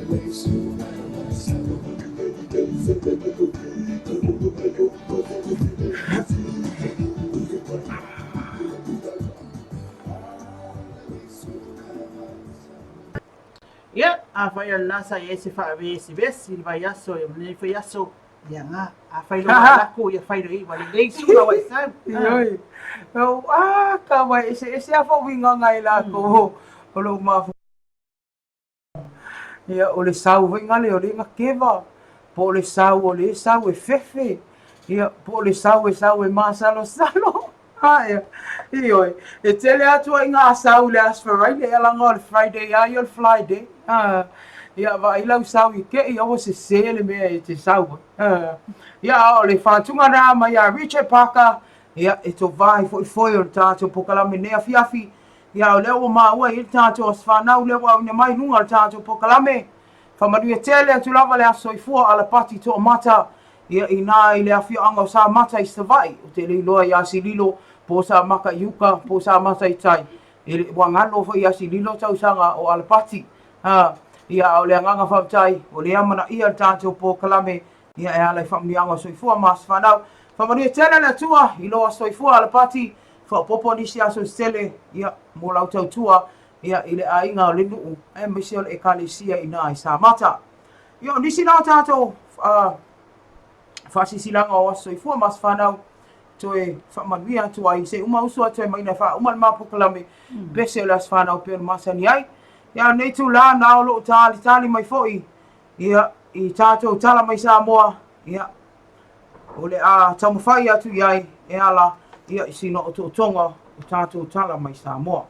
Ia, afai o lena sa i ai se faavesivesi i le vaiaso ia ma lenei foi aso, ia na, afai lo laku ia fai lo i, ua lelei suka ua e sau. Ioe. Au, a, ka ua eseese lava faauigaga e lakou o lou mafaufau. Ia, o le sau foi gale o le na keva, po o le sau o le sau e fefe, ia, po o le sau e sau e masalosalo. Aia, ioe, e tele atu ai ngā sau i le Aso Faraile, ia laga o le Friday lava ia o le Fly Day. Ia, vaai lau sau i kei, aua sesē le mea e te sau ai. Ia, a o le faatuga lena mai ia Richard Parker, ia, e tovā ai foi foe o le tatou polokalame nei afiafi. Ia, o lea ua maua i ai le tatou aso fanau lea ua auina mai i luga o le tatou polokalame. Faamanuia tele atu lava le Aso Soifua Alapati Toamata, ia inā i le afioaga o Samata i Savaii, ou te le iloa ia Sililo po o Samaka i uka po o Samata i tai, e le, ua galo foi ia Sililo tausaga o Alapati. Ha, ia a o le agaga faafetai, o lea amanaia le tatou polokalame, ia e ala i faamanuiaga o soifua ma aso fanau. Faamanuia tele le Atua i lou aso soifua Alapati, faaopoopo nisi aso se tele, ia, mo lau tautua, ia, i le aiga o le nuu, aemaise o le Ekalesia inā i Samata. Ia, o nisi na o tatou faasilasilaga o aso soifua ma aso fanau, toe faamanuia atu ai, se uma uso atu ai maina e faauma le ma polokalame, pese o le aso fanau pei ona masani ai. Ia, o lenei itulā na o loo talitali mai foi, ia, i tatou tala mai Samoa, ia, o le a taumafai atu i ai e ala, ia, i sina otootoga o tatou tala mai Samoa.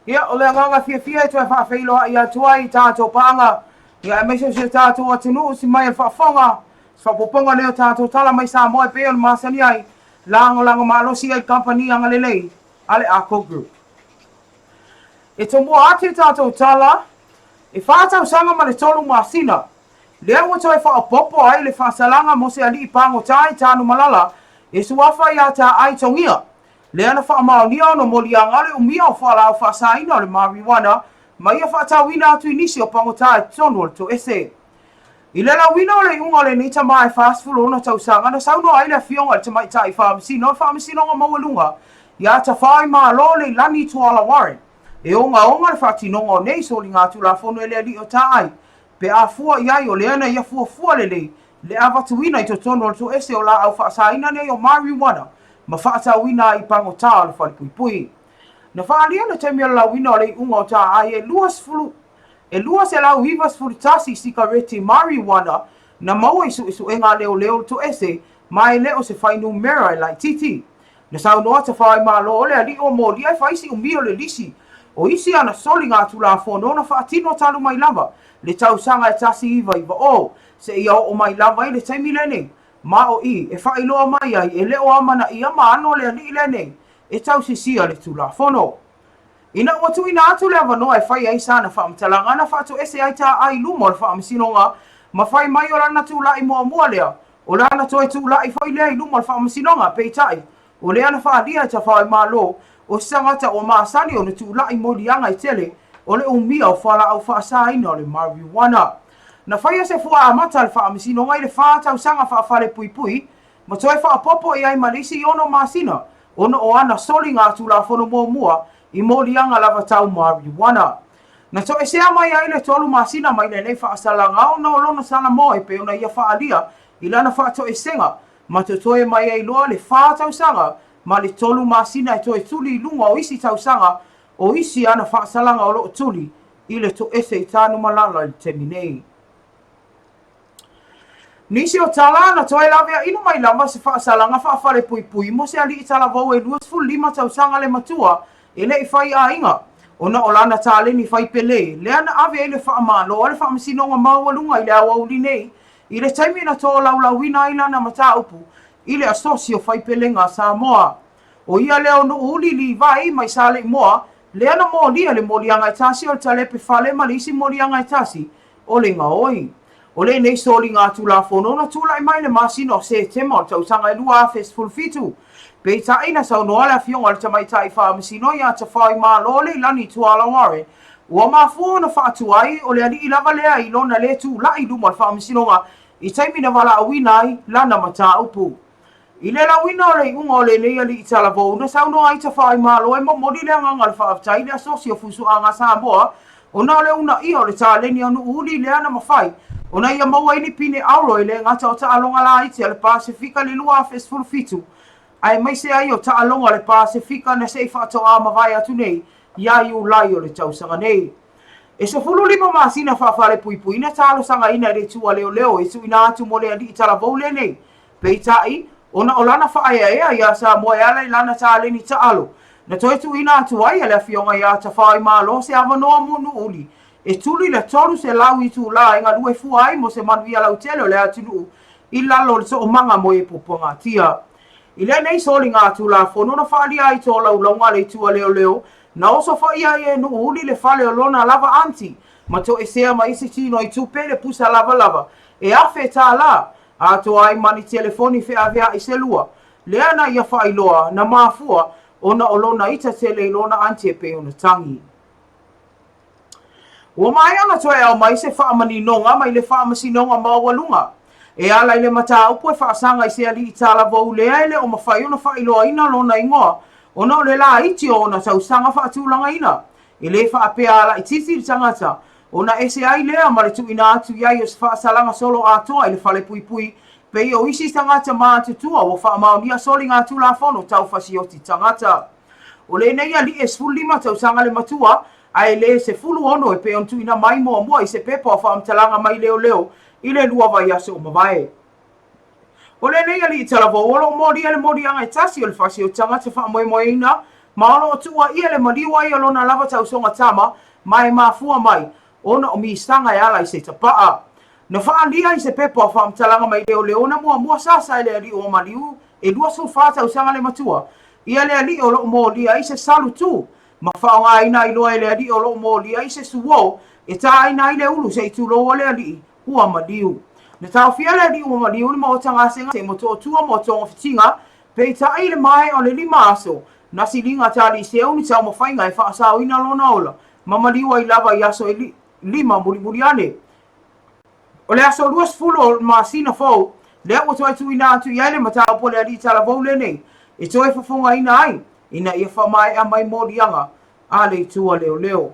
Ia, o le agaga fiafia e toe faafeiloai atu ai i tātou pāga, ia aemaise o si o tātou atunuu si mai o le faafofoga, se faaopoopoga lea o tātou tala mai Samoa e pei ona masani ai, lagolago malosi ai le kamupani agalelei a le Arco Group. E tomua atu i tātou tala, e whā tausaga ma le tolu masina, lea ua toe faaopoopo ai le faasalaga mo se alii pagota i Tanumalala e suafa iā Taai Togia, lea na faamaonia ona moliaga o le umia o fualaau faasaina o le marijuana ma ia faatauina atu i nisi o pagota i totonu o le toese. I le lauina o le iuga o lenei tama e 46 tausaga na saunoa ai le afioga i le Tamaitai Faamasino o le Faamasinoga Maualuga iā Tafaoimalo Leilani Tuala Warren e ogaoga le faatinoga o nei soligatulafono e le alii o Taai pe a fua i ai o lea na ia fuafua lelei le avatuina i totonu o le toese o laau faasaina nei o marijuana ma faatauina ai i pagota o le falepuipui. Na faaalia le taimi o le lauina o le iuga o Taai e 20 e 291 sikareti marijuana na maua i suesuega a leoleo o le toese ma e le o se fuainumera e laitiiti. Na saunoa Tafaoimalo o le alii o molia e fai si umi o le lisi o isi ana soligatulafono na faatino talu mai lava le tausaga e 1990 seia oo mai lava i le taimi lenei, ma o i e faailoa mai ai e le o amanaia ma ano le alii lenei e tausisia le Tulafono. Ina ua tuuina atu le avanoa e fai ai sana faamatalaga na faatoese ai Taai i luma o le Faamasinoga ma fai mai o lana tulai muamua lea, o lana toe tulai foi lea i luma o le Faamasinoga, peitai, o lea na faaalia e Tafaoimalo o se tagata ua masani ona tulai moliaga e tele o le umia o fualaau faasaina o le marijuana. Na faia se fua amata a le Faamasinoga i le fa tausaga faafalepuipui. ma toe faaopoopo i ai ma le isi 6 masina ona o ana soliga Tulafono muamua i moliaga lava tau marijuana. Na toesea mai ai le 3 masina mai lenei faasalaga ona o lona salamoe e pei ona ia faaalia i lana faatoesega ma totoe mai ai loa le 4 tausaga ma le 3 masina e toe tuli i luga o isi tausaga o isi ana faasalaga o lo o tuli i le toese i Tanumalala i le taimi nei. Nisi o tala na toe laveaina mai lava se faasalaga faafalepuipui mo se alii talavou e 25 tausaga le matua e le i fai aiga, ona o lana taleni fai pele lea na ave ai le faamalo a le Faamasinoga Maualuga i le aoauli nei i le taimi na tolaulauina ai lana mataupu i le Asosi o Faipelega a Samoa. ʻO ia lea o Nuuuli Livai mai Saleimoa lea na molia le moliaga e tasi o le talepe fale ma le isi moliaga e tasi o le gaoi. O lenei soliga Tulafono na tulai mai i le masina o Setema o le tausaga e 2017. Peitai na saunoa le afioga i le Tamaitai Faamasino ia Tafaoimalo Leilani Tuala Warren, ua mafua ona faatuai o le alii lava lea i lona le tulai i luma o le Faamasinoga i taimi na valaauina ai lana mataupu. I le lauina o le iuga o lenei alii talavou, na saunoa ai Tafaoimalo e momoli le agaga o le faafetai i le Asosi o Fusuaga a Samoa ona o le uunaia o le taleni o Nuuuli lea na mafai ona ia maua ai ni pine auro e le gata o taaloga laiti a le Pasefika i le 2017 aemaise ai o taaloga a le Pasefika na se i faatoa mavae atu nei ia Iulai o le tausaga nei. E 15 masina faafalepuipui na talosagaina e le Itu a Leoleo e tuuina atu mo le alii talavou lenei. Peitai, ona o lana faaeaea iā Samoa e ala i lana taleni taalo, na toe tuuina atu ai e le Afioga iā Tafaoimalo se avanoa mo Nuuuli e tuli le 300 itulā e galue fua ai mo se manuia lautele o le atunuu i lalo o le toomaga mo e puapuagatia. I lenei soliga Tulafono na faaalia ai tolaulauga a le Itu a Leoleo, na osofaia ai e Nuuuli le fale o lona lava aunty ma toesea ma isi tino i tupe le pusa lavalava e $1,000 atoa ai ma ni telefoni feaveai se lua, lea na ia faailoa na mafua ona o lona ita tele i lona aunty e pei ona tagi. Ua maea ona toe aumai se faamaninoga mai le Faamasinoga Maualuga e ala i le mataupu e faasaga i se alii talavou lea e le o mafai ona faailoaina lona igoa ona o le laiti o ona tausaga faatulagaina. E le faapea a laitiiti le tagata ona ese ai lea ma le tuuina atu i ai o se faasalaga solo atoa i le falepuipui pei o isi tagata matutua ua faamaonia soliga Tulafono tau fasioti tagata. O lenei alii e 15 tausaga le matua, ae le 16 e pei ona tuuina mai muamua i se pepa o faamatalaga mai leoleo i le 2 vaiaso ua mavae. O lenei alii talavou o lo o molia le moliaga e tasi o le fasi o tagata faamoemoeina ma o lo o tuuaia le maliu ai o lona lava tausoga tama ma e mafua mai ona o misaga e ala i se tapaa. Na faaalia i se pepa o faamatalaga mai leoleo na muamua sasa e le alii ua maliu e 24 tausaga le matua ia le alii o lo o molia ai se salu tu ma faaaogaina ai loa e le alii o lo o molia ai se suo e tāina ai le ulu se i tulou a le alii ua maliu. Na taofia le alii ua maliu i le maota gasegase i Motootua mo togafitiga, peitai i le maea o le 5 aso, na siliga taliseu ni taumafaiga e faasaoina lona ola ma maliu ai lava i aso e 5 mulimuli ane. O le aso 20 o le masina fou, lea ua toe tuuina atu i ai le mataupu a le alii talavou lenei e toe fofogaina ai ina ia faamaea mai moliaga a le itu a leoleo.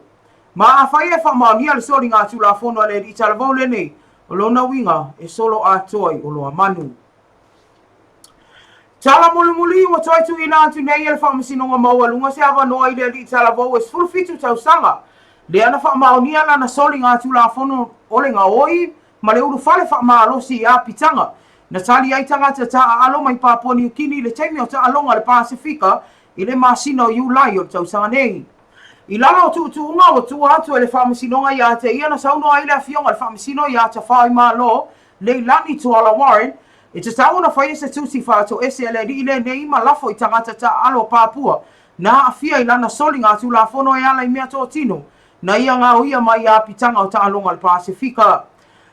Ma afai e faamaonia le soliga Tulafono a le alii talavou lenei, o lona uiga e solo atoa i Oloamanu. Tala mulimuli ua toe tuuina atu nei e le Faamasinoga Maualuga se avanoa i le alii talavou e 17 tausaga, lea na faamaonia lana soliga Tulafono o le gaoi ma le ulufale faamalosi i apitaga na tali ai tagata taaalo mai Papua Niu Kini i le taimi o taaloga a le Pasefika i le masina o Iulai o le tausaga nei. I lalo o tuutuuga ua tuua atu e le Faamasinoga ia te ia na saunoa ai le Afioga i le Faamasino ia Tafaoimalo Leilani Tuala Warren, e tatau ona faia se tusi faatoese a le alii lenei ma lafo i tagata taaalo o Papua na aafia i lana soliga Tulafono e ala i meatotino na ia gaoia mai i apitaga o taaloga a le Pasefika.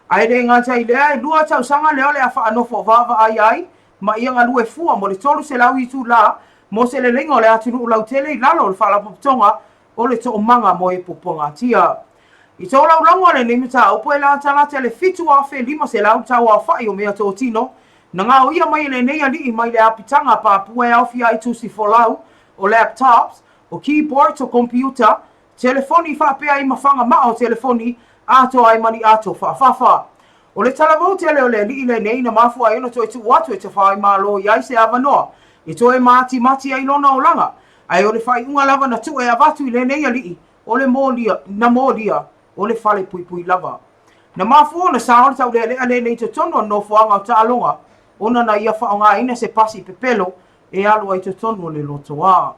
Ae le gata i lea, e 2 tausaga lea o le a faanofo vaavaai ai ma ia galue fua mo le 300 itulā mo se leleiga o le atunuu lautele i lalo o le Faalapotopotoga o le Toomaga mo e Puapuagatia. I tolaulauga o lenei mataupu e latalata i le 7,500 tauaofa'i o meatotino Na gaoia mai e lenei alii mai le apitaga a Papua e aofia ai tusi folau, o laptops, o keyboards o komipiuta, telefoni faapea ai ma fagamaa o telefoni, atoa ai ma ni ato faafafa. O le talavou tele o le alii lenei na mafua ai ona toe tuu atu e Tafaoimalo i ai se avanoa e toe matimati ai lona olaga, ae o le faaiuga lava na tuu e avatu i lenei alii, o le molia, na molia, o le fale puipui lava. Na mafua ona sao le taulealea lenei i totonu o le nofoaga o taaloga ona na ia faaaogaina se pasi pepelo e alu ai totonu o le lotoa.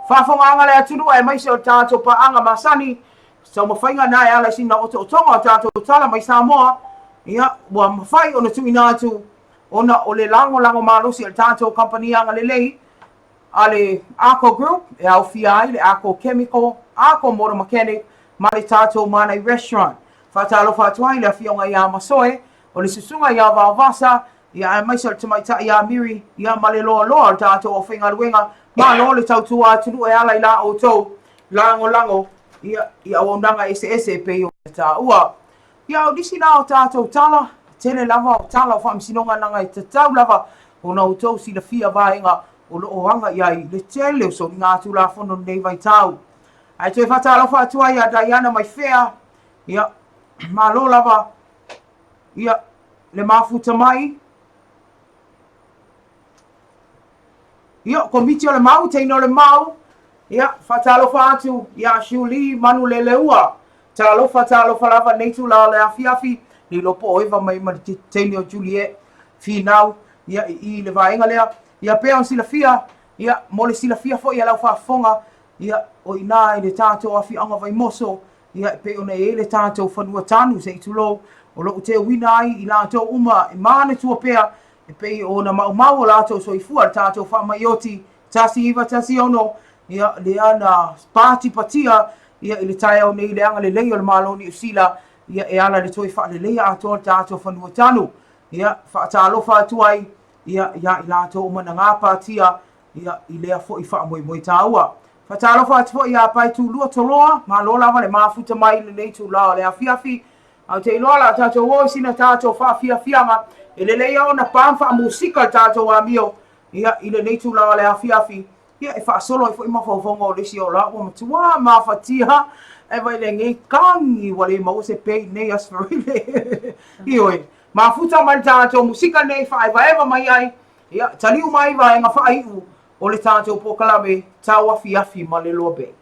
Faafofogaaga a le atunuu aemaise o le tatou paaga masani, se taumafaiga na e ala i sina otootoga o tatou tala mai Samoa, ia, ua mafai ona tuuina atu ona o le lagolago malosi a le tatou kamupani agalelei a le Arco Group e aofia ai le Arco Chemical, Arco Motor Mechanic ma le tatou Manai Restaurant. Faatalofa atu ai i le Afioga ia Masoe, o le Susuga ia Vaovasa, ia aemaise o le Tamaitai ia Miri, ia ma le loaloa o le tatou aufaigaluega. Malo le tautua atunuu e ala i la outou lagolago ia, i auaunaga eseese e pei ona taua. Ia, o nisi na o tatou tala, tele lava o tala o faamasinoga leaga e tatau lava ona outou silafia vaega o lo o aga i ai le tele o soligatulafono i lenei vaitau. Ae toe faatalofa atu ai ia Diana Maifea, ia, malo lava, ia, le mafuta mai. Ia, Komiti o le Mau, Teine o le Mau, ia, faatalofa atu ia Julie Manuleleua. Talofa, talofa lava lenei itula o le afiafi, le iloa po o eva mai ma le teine o Juliet Finau, ia, i i le vaega lea. Ia, pei ona silafia, ia, mo le silafia foi e lau faafofoga, ia, o i ina i le tatou afioaga o Vaimoso, ia, e pei ona i ai le tatou fanua tanu, se i tulou, o lo o teuina ai i latou uma e manatua pea e pei ona maumau o latou soifua i le tatou faamai oti 1916, ia, lea na patipatia ia i le taeao nei i le agalelei o le Malo o Niu Sila, ia, e ala i le toe faaleleia atoa o le tatou fanua tanu. Ia, faatalofa atu ai ia iā i latou uma na gapatia ia i lea foi faamoemoe taua. Faatalofa atu foi iā Paetulua Toloa, malo lava le mafuta mai i lenei itula o le afiafi. Ae ou te iloa o le a tatou o i sina tatou faafiafiaga, e lelei lava ona pa ma faamusika le tatou amio ia i lenei itula o le afiafi, ia e faasolo ai foi mafaufauga o le isi o la ua matua mafatia e vai lenei tagi ua le maua se pe i lenei aso Friday. Ioe, mafuta mai le tatou musika lenei e faaevaeva mai ai, ia taliu mai vaega faaiu o le tatou polokalame tauafiafi ma le Loa Bay.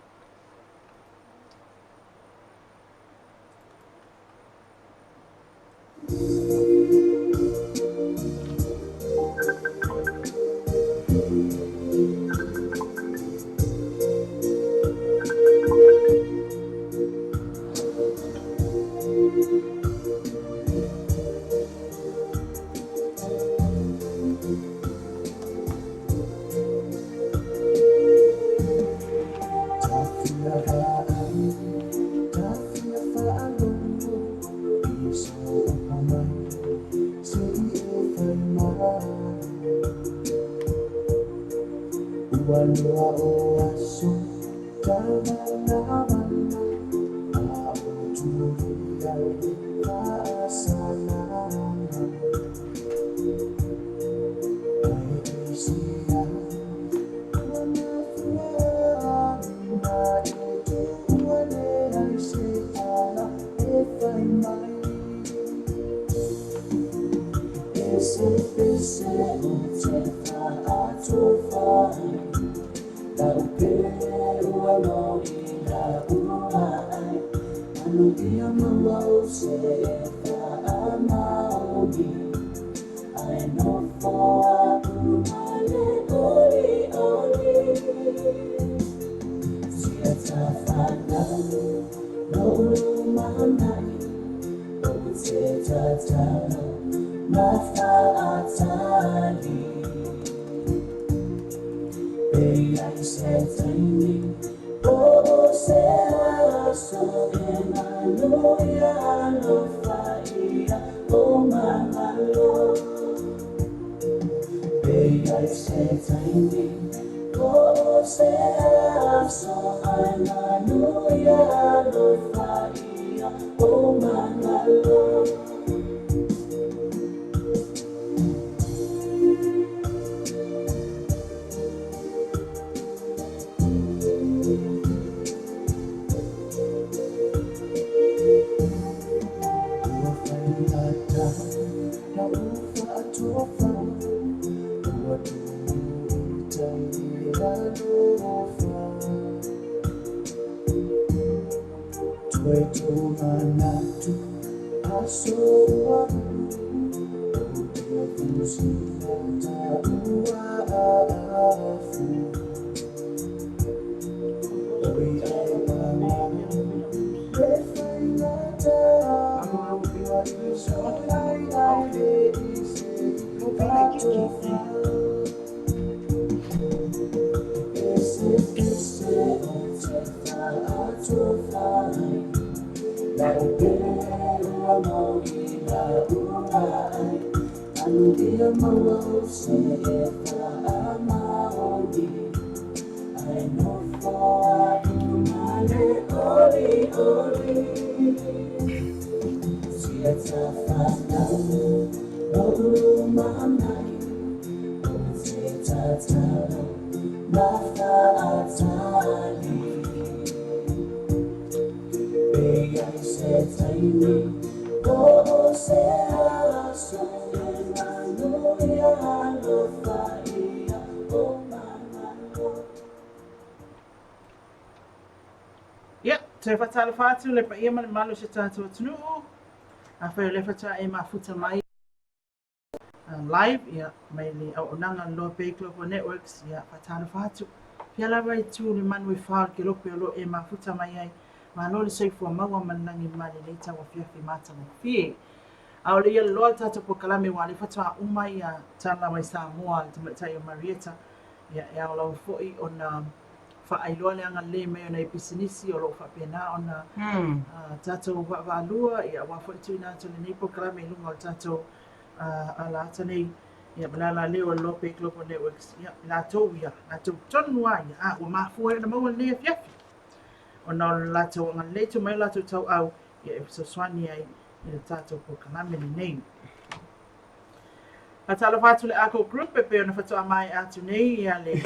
Ia, toe faatalofa atu le paia ma le mamalu o si o tatou atunuu. Afai o lea faatoa e mafuta mai live ia, mai le auaunaga a le Loa Bay Global Networks, ia, faatalofa atu. Fia lava i tu le manu e fā o le kelope o lo o e mafuta mai ai. Malo le soifua maua ma le lagi ma lenei tauafiafi matagofie. A o le ia loa le tatou polokalame aua o lea faatoa uma ia tala mai Samoa a le tamaitai o Marieta, ia e ao lava foi ona faailoa le agalelei mai o nai pisinisi o lo o faapena ona tatou vaavaalua, ia aua foi le tuuina atu o lenei polokalame i luga o le tatou ala ata nei, ia ma le alaleo o le Loa Bay Global Networks, ia latou ia, latou tonu lava ia, a ua mafua ai ona maua lenei afiafi ona o le latou agalelei tuu mai o latou tauau ia e fesoasoani ai i le tatou polokalame lenei. Faatalofa atu le Ako Group e pei ona faatoa maea atu nei ia le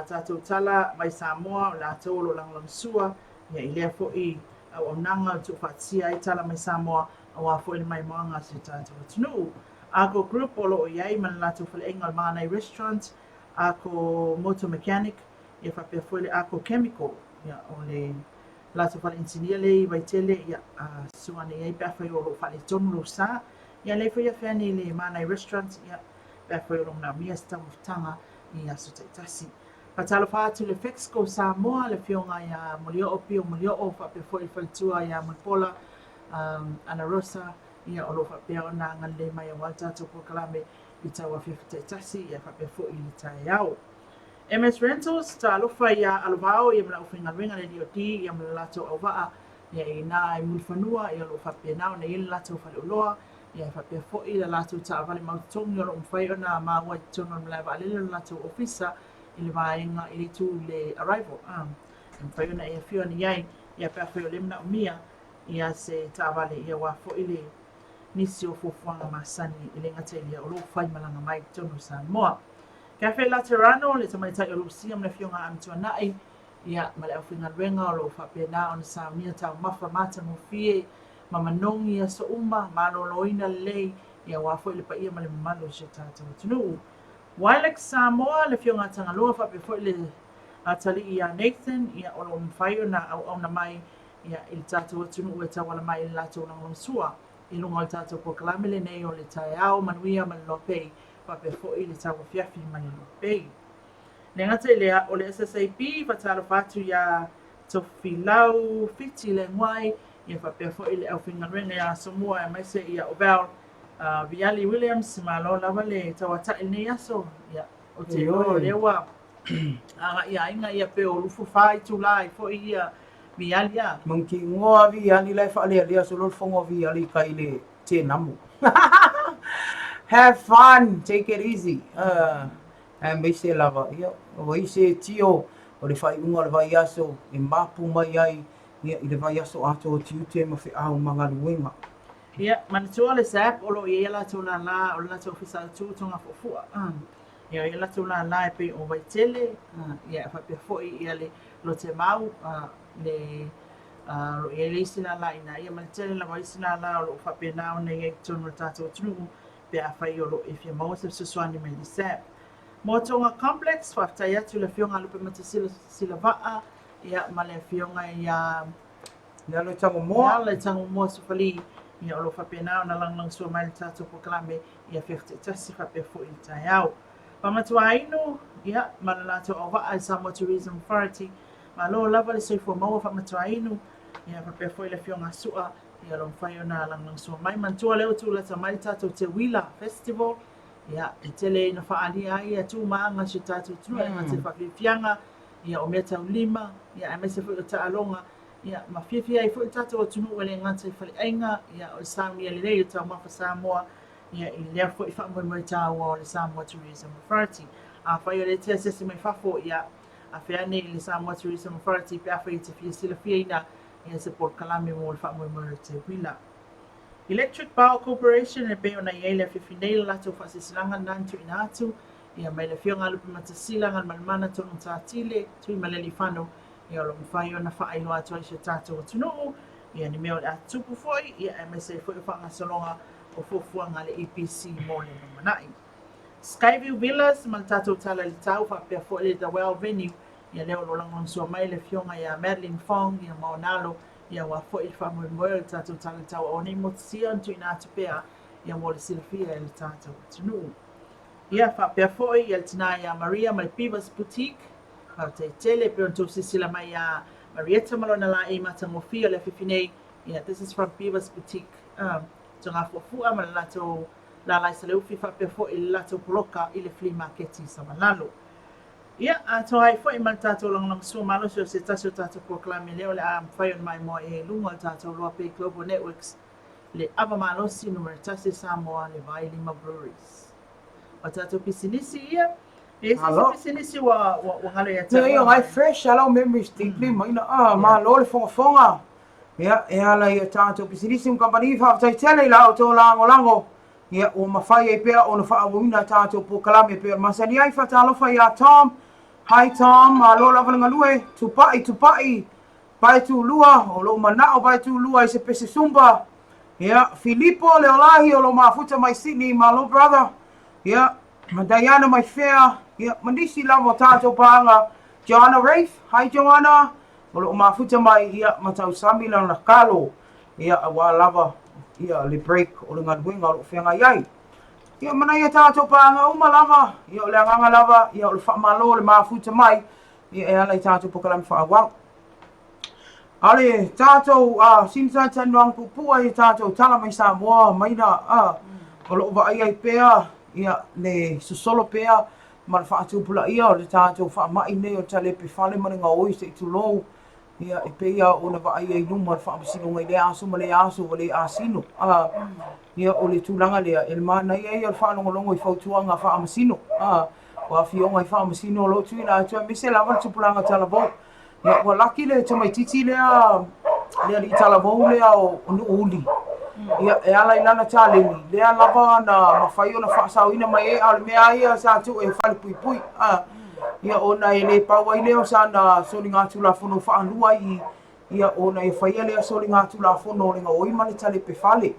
tatou tala mai Samoa o latou o lo o lagolagosua ia i lea foi auaunaga o tuufaatasia ai tala mai Samoa aua foi le maimoaga a si o tatou atunuu. Ako Group o lo o i ai ma le latou faleaiga o le Maanai Restaurant, Ako Motor Mechanic, ia faapea foi le Ako Chemical, ia o le latou fale inisinia lea i Vaitele, ia susu ane i ai pe afai o lo o faaletonu lou sa. Ia lea foi afe ane i le Maanai Restaurant, ia pe afai o lo o manaomia se taumafataga i aso taitasi. Faatalofa atu i le Fexco Samoa, le afioga ia Molioo Pio Molioo, faapea foi le faletua ia Mulipola Ana Rosa, ia o lo o faapea ona agalelei mai aua le tatou polokalame i tauafiafi taitasi, ia faapea foi i le taeao. MS Rentals, talofa ia Alovao ia ma le aufaigaluega le DOD ia ma le latou auvaa ia i ina i Mulifanua ia o lo o faapena ona i ai le latou faleoloa ia e faapea foi le latou taavale mautotogi o lo o mafai ona maua i totonu o le malae vaalele o le latou ofisa i le vaega i le itu i le arrival e mafai ona e afio ane i ai ia pe afai o lea e manaomia ia se taavale ia aua foi le nisi o fuafuaga masani e le gata i lea o lo o faimalaga mai i totonu o Samoa. Cafe Laterano, le tamaitai o Lusia ma le afioga a Amituanai, ia, ma le aufaigaluega o lo o faapena ona saunia taumafa matagofie ma manogi i aso uma, maloloina lelei, ia aua foi le paia ma le mamalu o si o tatou atunuu. Wilex Samoa, le afioga a Tagaloa faapea foi le atalii ia Nathan, ia, o lo o mafai ona auauna mai ia, i le tatou atunuu e tauala mai i le latou lagolagosua i luga o le tatou polokalame lenei o le taeao manuia ma le Loa Pei faapea foi le tauafiafi ma le Loa Pei. Le gata i lea, o le SSAB, faatalofa atu iā Tofilau Fiti Leguai, ia faapea foi le aufaigaluega ia Asomua aemaise ia Ovel Viali Williams, malo lava le tauatai i lenei aso. Ia, ou te iloa o lea ua agai i aiga ia pe o lufufa itula ai foi ia Viali a. Mangitingoa Viali la e faalealea solo le fono a Viali i tai i le Tenamu. Have fun, take it easy. Aemaise lava, ia, ua i se tio o le faaiuga o le vaiaso e mapu mai ai ia, i le vaiaso atoa o tiute ma feau ma galuega. Ia, manatua le SAP o lo o i ai a latou lālā, o le latou ofisa autu o Togafuafua. Ia, o latou lālā e pei o Vaitele, ia, faapea foi ia le Lotemau, le o lo o i ai le isi lālā i ina, ia ma le tele lava o isi lālā o lo o faapena ona i ai i totonu o le tatou atunuu pe afai o lo o e fia maua se fesoasoani mai le SAP. Moatonga Complex, faafetai atu i le Afioga a Lupematasila Silavaa, ia, ma le Afioga ia Leala i Tagomoa. Leala i Tagomoa Sofali, ia, o lo o faapena ona lagolagosua mai le tatou polokalame i afiafi taitasi faapea foi i le taeao. Faamatuainu, ia, ma le latou auvaa i Samoa Tourism Authority, malo lava le soifua maua Faamatuainu, ia, faapea foi le Afioga a Sua, ia, o lo o mafai ona lagolagosua mai. Manatua lea ua tulata mai le tatou Teuila Festival, ia, e tele ina faaalia ai ia tu ma aga o si o tatou atunuu, e le gata i faafiafiaga, ia, o meataulima, ia, aemaise foi o taaloga, ia, ma fiafia ai foi le tatou atunuu e le gata i faleaiga, ia, o le saunia lelei o taumafa Samoa, ia, i lea foi faamoemoe taua o le Samoa Tourism Authority. Afai o lea e te asiasi mai fafo, ia, afe ane i le Samoa Tourism Authority pe afai e te fia silafiaina ia se polokalame mo le faamoemoe o le teuila. Electric Power Corporation e pei ona i ai le afiafi nei le latou faasilasilaga lena na tuuina atu ia mai le Afioga a Lupematasila Galumalemana Tonu Matatile Tuimalealiifano ia o lo o mafai ona faailoa atu ai i si o tatou atunuu ia ni mea o le a tutupu foi ia aemaise ai foi o faagasologa o fuafuaga a le EPC mo le lumanai. Skyview Villas ma le tatou tala i le tau faapea foi le The Well Venue ia lea o lo o lagolagosua mai le Afioga ia Madeline Fong ia ma ona alo ia aua foi le faamoemoe o le tatou tala i le tau aua nei motusia ona tuuina atu pea ia mo le silafia e le tatou atunuu. Ia faapea foi ia le tina ia Maria ma le Beavers Boutique, faafetai tele e pei ona tou silasila mai ia Marietta ma lona laei matagofie o le afiafi nei, ia this is from Beavers Boutique, um, Togafuafua ma le latou lala i Saleufi faapea foi le latou poloka i le flea maketi i Savalalo. Ia, atoa ai foi ma le tatou lagolagosua malosi o se tasi o tatou polokalame lea o le a mafai ona maimoa i ai i luga o le tatou Loa Pay Global Networks, le ava malosi numera tasi o Samoa, le Vailima Breweries. O tatou pisinisi ia, e i ai se isi pisinisi ua, ua, ua galo ia te au? Ia, fresh a lau memories deeply mai na, ah, malo le fogafoga. Ia, e ala i a tatou pisinisi ma kamupani, faafetai tele i la outou lagolago. Ia, ua mafai ai pea ona faaauauina a tatou polokalame e pei ona masani ai. Faatalofa iā Tom. Hi Tom, malo lava le galue. Tupai, tupai, pae tulua, o lou manao pae tulua i se pese sumba. Ia, Filipo Leolahi o lo mafuta mai Sydney, malo brother. Ia, ma Diana mai fea, ia, ma nisi lava o tatou paaga. Joanna Rafe, hi Joanna, o lo o mafuta mai, ia, ma tausami lana kalo. Ia, aua lava, ia, le break o le galuega o lo o feagai ai. Ia, ma nai a tatou paaga uma lava, ia, o le agaga lava, ia, o le faamalo o le mafuta mai, ia, e ala i tatou polokalame faaauau. A o le tatou uh, sina talatalanoaga puupuu i tatou tala mai Samoa mai na uh, o lo o vaai ai pea ia, le sosolo pea ma le faatupulaia o le tatou faamai nei o le talepe fale ma le gaoi se i tulou Ia, e pei lava ona vaaia i luma o le faamasinoga i lea aso ma lea aso ua le asino. A, ia, o le tulaga lea, e manaia ia o le faalogologo i fautuaga faamasino. A, o afioga i faamasino o lo o tuuina atu aemaise lava le tupulaga talavou. Ia, ua laki le tamaitiiti lea, le alii talavou lea o Nuuuli. Ia, e ala i lana taleni, lea lava na mafai ona faasaoina mai ai, a o le mea lava ia sa tuu e falepuipui. A, Ia ona e le pau ai lea o sana soligatulafono faalua i ia ona e faia lea soligatulafono o le gaoi ma le talepe fale.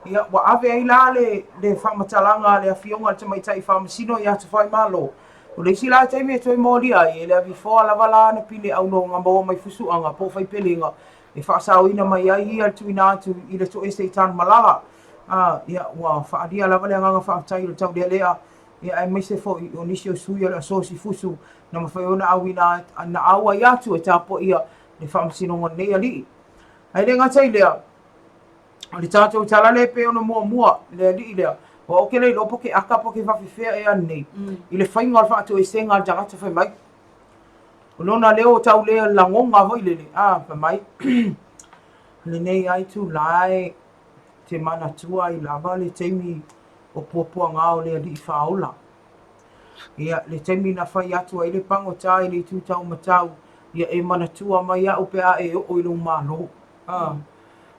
Ia ua ave ai la le, le faamatalaga a le Afioga i le Tamaitai Faamasino ia Tafaimalo. O le isi la taimi e toe molia ai, e le avifoa lava la ana pine aunoga maua mai fusuaga po o faipelega e faasaoina mai ai ia le tuuina atu i le toese i Tanumalala. A, ia ua faaalia lava le agaga faafetai o le taulealea ia aemaise foi o nisi o sui o le Asosi Fusu na mafai ona auina na auai atu e tapuaia le faamasinoga o lenei alii. Ae le gata i lea, o le tatou tala lea e pei ona muamua le alii lea, aua ou te le iloa po ke aka po ke faafefea ea lenei i le faiga o le faatoesega a le tagata fai mai. O lona leo o tau le lagoga foi lele, a fai mai, lenei ai itula e te manatua ai lava le taimi o puapuaga o le Alii Faaola. Ia, le taimi na fai atu ai le pagota i le itu taumatau, ia e manatua mai au pe a e oo i lou malo. A,